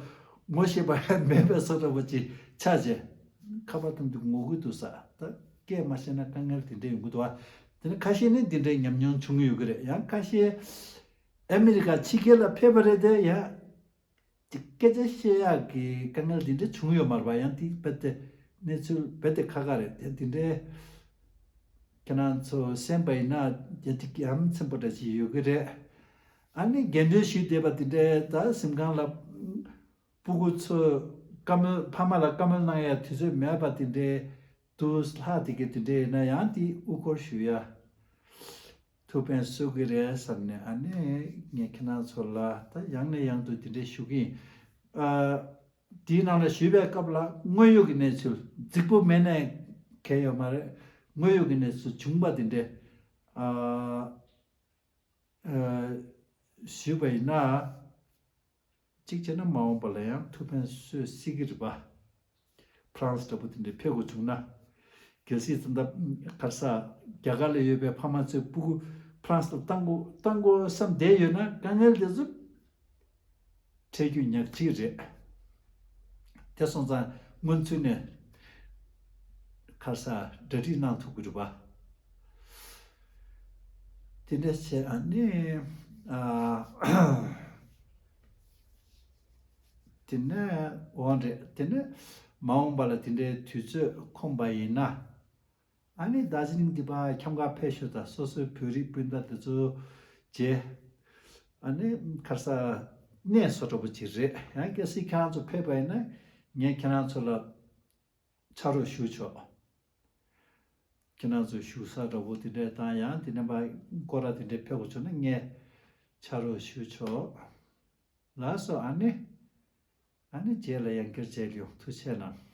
ངོ་ཤེས་པ་མེད་པའི་བཟོ་འདྲ་པོ་ཅིག་ཆགས་བྱས། ཁ་པར་བཏང་དུས་ངུ་གི་འདུག་ས། ད་སྐད་མ་ཤེས་ན་དཀའ་ངལ་དེ་འདྲ་ཡོང་གི་འདུག་བ། དེ་ནི་ཁ་ཤས་ནི་འདི་འདྲའི་ཉམས་མྱོང་བྱུང་ཡོད་ཀྱི་རེད། ཡང་ཁ་ཤས་ཨ་མི་རི་ཀ་ཕྱི་རྒྱལ་ལ་ཕེབས་པ་རེད་དེ་ཡང་། དེ་སྐད་ཆ་བཤད་ཡག་གི་དཀའ་ངལ་འདི་འདྲ་བྱུང་ཡོད་མ་རེད་པ། ཡང་དེ་རྦད་དེ་གནས་ཚུལ་རྦད་དེ་ཁག་ཁག་རེད། དེ་འདི་འདྲའི་ཁྱེད་རང་ཚོ་གསན་པ་ཡིན་ན་ཡང་དེ་གི་ཡ་མཚན་པོ་འདྲ་ཅིག་ཡོད་ཀྱི་རེད། ཨ་ནི་རྒན་གྲོན་ཞུས་བསྡད་པ་དེ་འདྲའི་ད་གཟིམ་ཁང་ལ་སྤུ་གུ་ཚོས་བཀའ་མོལ་ཕ་མ་ལ་བཀའ་མོལ་གནང་ཡ་དུས་ཚོད་མེད་པ་དེ་འདྲའི་འདུག་ལྷག་དེ་གི་དེ་འདྲའི་ཡིན་ན་ཡང་དེ་དབུ་སྐོར་ཞུ་ཡ། ཐུགས་ཕན་གསོས་ཀྱི་རེད་བསམ་ནས་ཨ་ནི་ངས་ཁྱེད་རང་ཚོ་ལ་ད་ཡང་ནས་ཡང་དུ་དེ་འདྲའི་ཞུ་གི་ཡིན། ཨ། དེའི་ནང་ལ་ཞུས་པའི་སྐབས་ལ་དངོས་ཡོད་ཀྱི་གནས་ཚུལ་རྫིག་པོ་མེད་ནས་གལ་ཡོད་མ་རེད། དངོས་ཡོད་ཀྱི་གནས་ཚུལ་བྱུང་པ་དེ་འདྲས་ཨ་ཨ་ཞུས་པ་ཡིན་ན། གཅིག་བྱས་ན་མ་འོངས་པ་ལ་ཡང་ཐུགས་ཕན་གསོས་སྲིད་ཀྱི་རེད་པ། ཕ་རན་སི་འདྲ་པོ་དེ་འདྲས་ཕེབས་དགོས་བྱུང་ན། གལ་སྲིད་ཙམ་ད་ག་རེ་ཟ་རྒྱ་གར་ལ་ཡོད་པའི་ཕ་མ་ཚོའི་སྤུ་གུ་ཕ་རན་སི་ལ་བཏང་དགོས་བཏང་དགོས་བསམ་བསྡད་ཡོད་ན་དཀའ་ངལ་དེ་ཚོ་འཕྲད་རྒྱུ་ཉག་གཅིག་རེད། དེ་སོང་ཙང་སྔོན་ཚུད་ནས་ག་རེ་ཟ་གྲ་སྒྲིག་གནང་ཐུབ་ཀྱི་རེད་པ། དེ་འདྲ་བྱས་ཨ་ནི། ཨ། དེ་ནས་འོང་རེད། དེ་ནས་མ་འོངས་པ་ལ་དེ་འདྲའི་དུས་ཚོད་ཁོམ་པ་ཡིན་ན། ཨ་ནི་རྡ་ཇི་ལིང་འདི་པ་ཁྱམས་ཁ་ཕེབས་ཤོག་དང་སོ་སོའི་བོད་རིགས་སྤུན་ཟླ་དེ་ཚོ་མཇལ། ཨ་ནི་ག་རེ་ཟ་གནས་སོ་འདྲ་པོ་ཅིག་རེད། ཡང་གལ་སྲིད་ཁྱེད་རང་ཚོ་ཕེབས་པ་ཡིན་ན་ངས་ཁྱེད་རང་ཚོ་ལ་ཕྱག་རོགས་ཞུ་ཆོག་ཁྱེད་རང་ཚོ་བཞུགས་ས་འདྲ་པོ་དེ་འདྲས་དང་ཡང་དེ་ནས་མ་སྐོར་ར་དེ་འདྲས་ཕེབས་དགོས་བྱུང་ན་ངས་ཕྱག་རོགས་ཞུ་ཆོག་ལགས་སོ། ཨ་ནི། ཨ་ནི་རྗེས་ལ་ཡང་བསྐྱར་མཇལ་ཡོང་། ཐུགས་རྗེ་གནང་།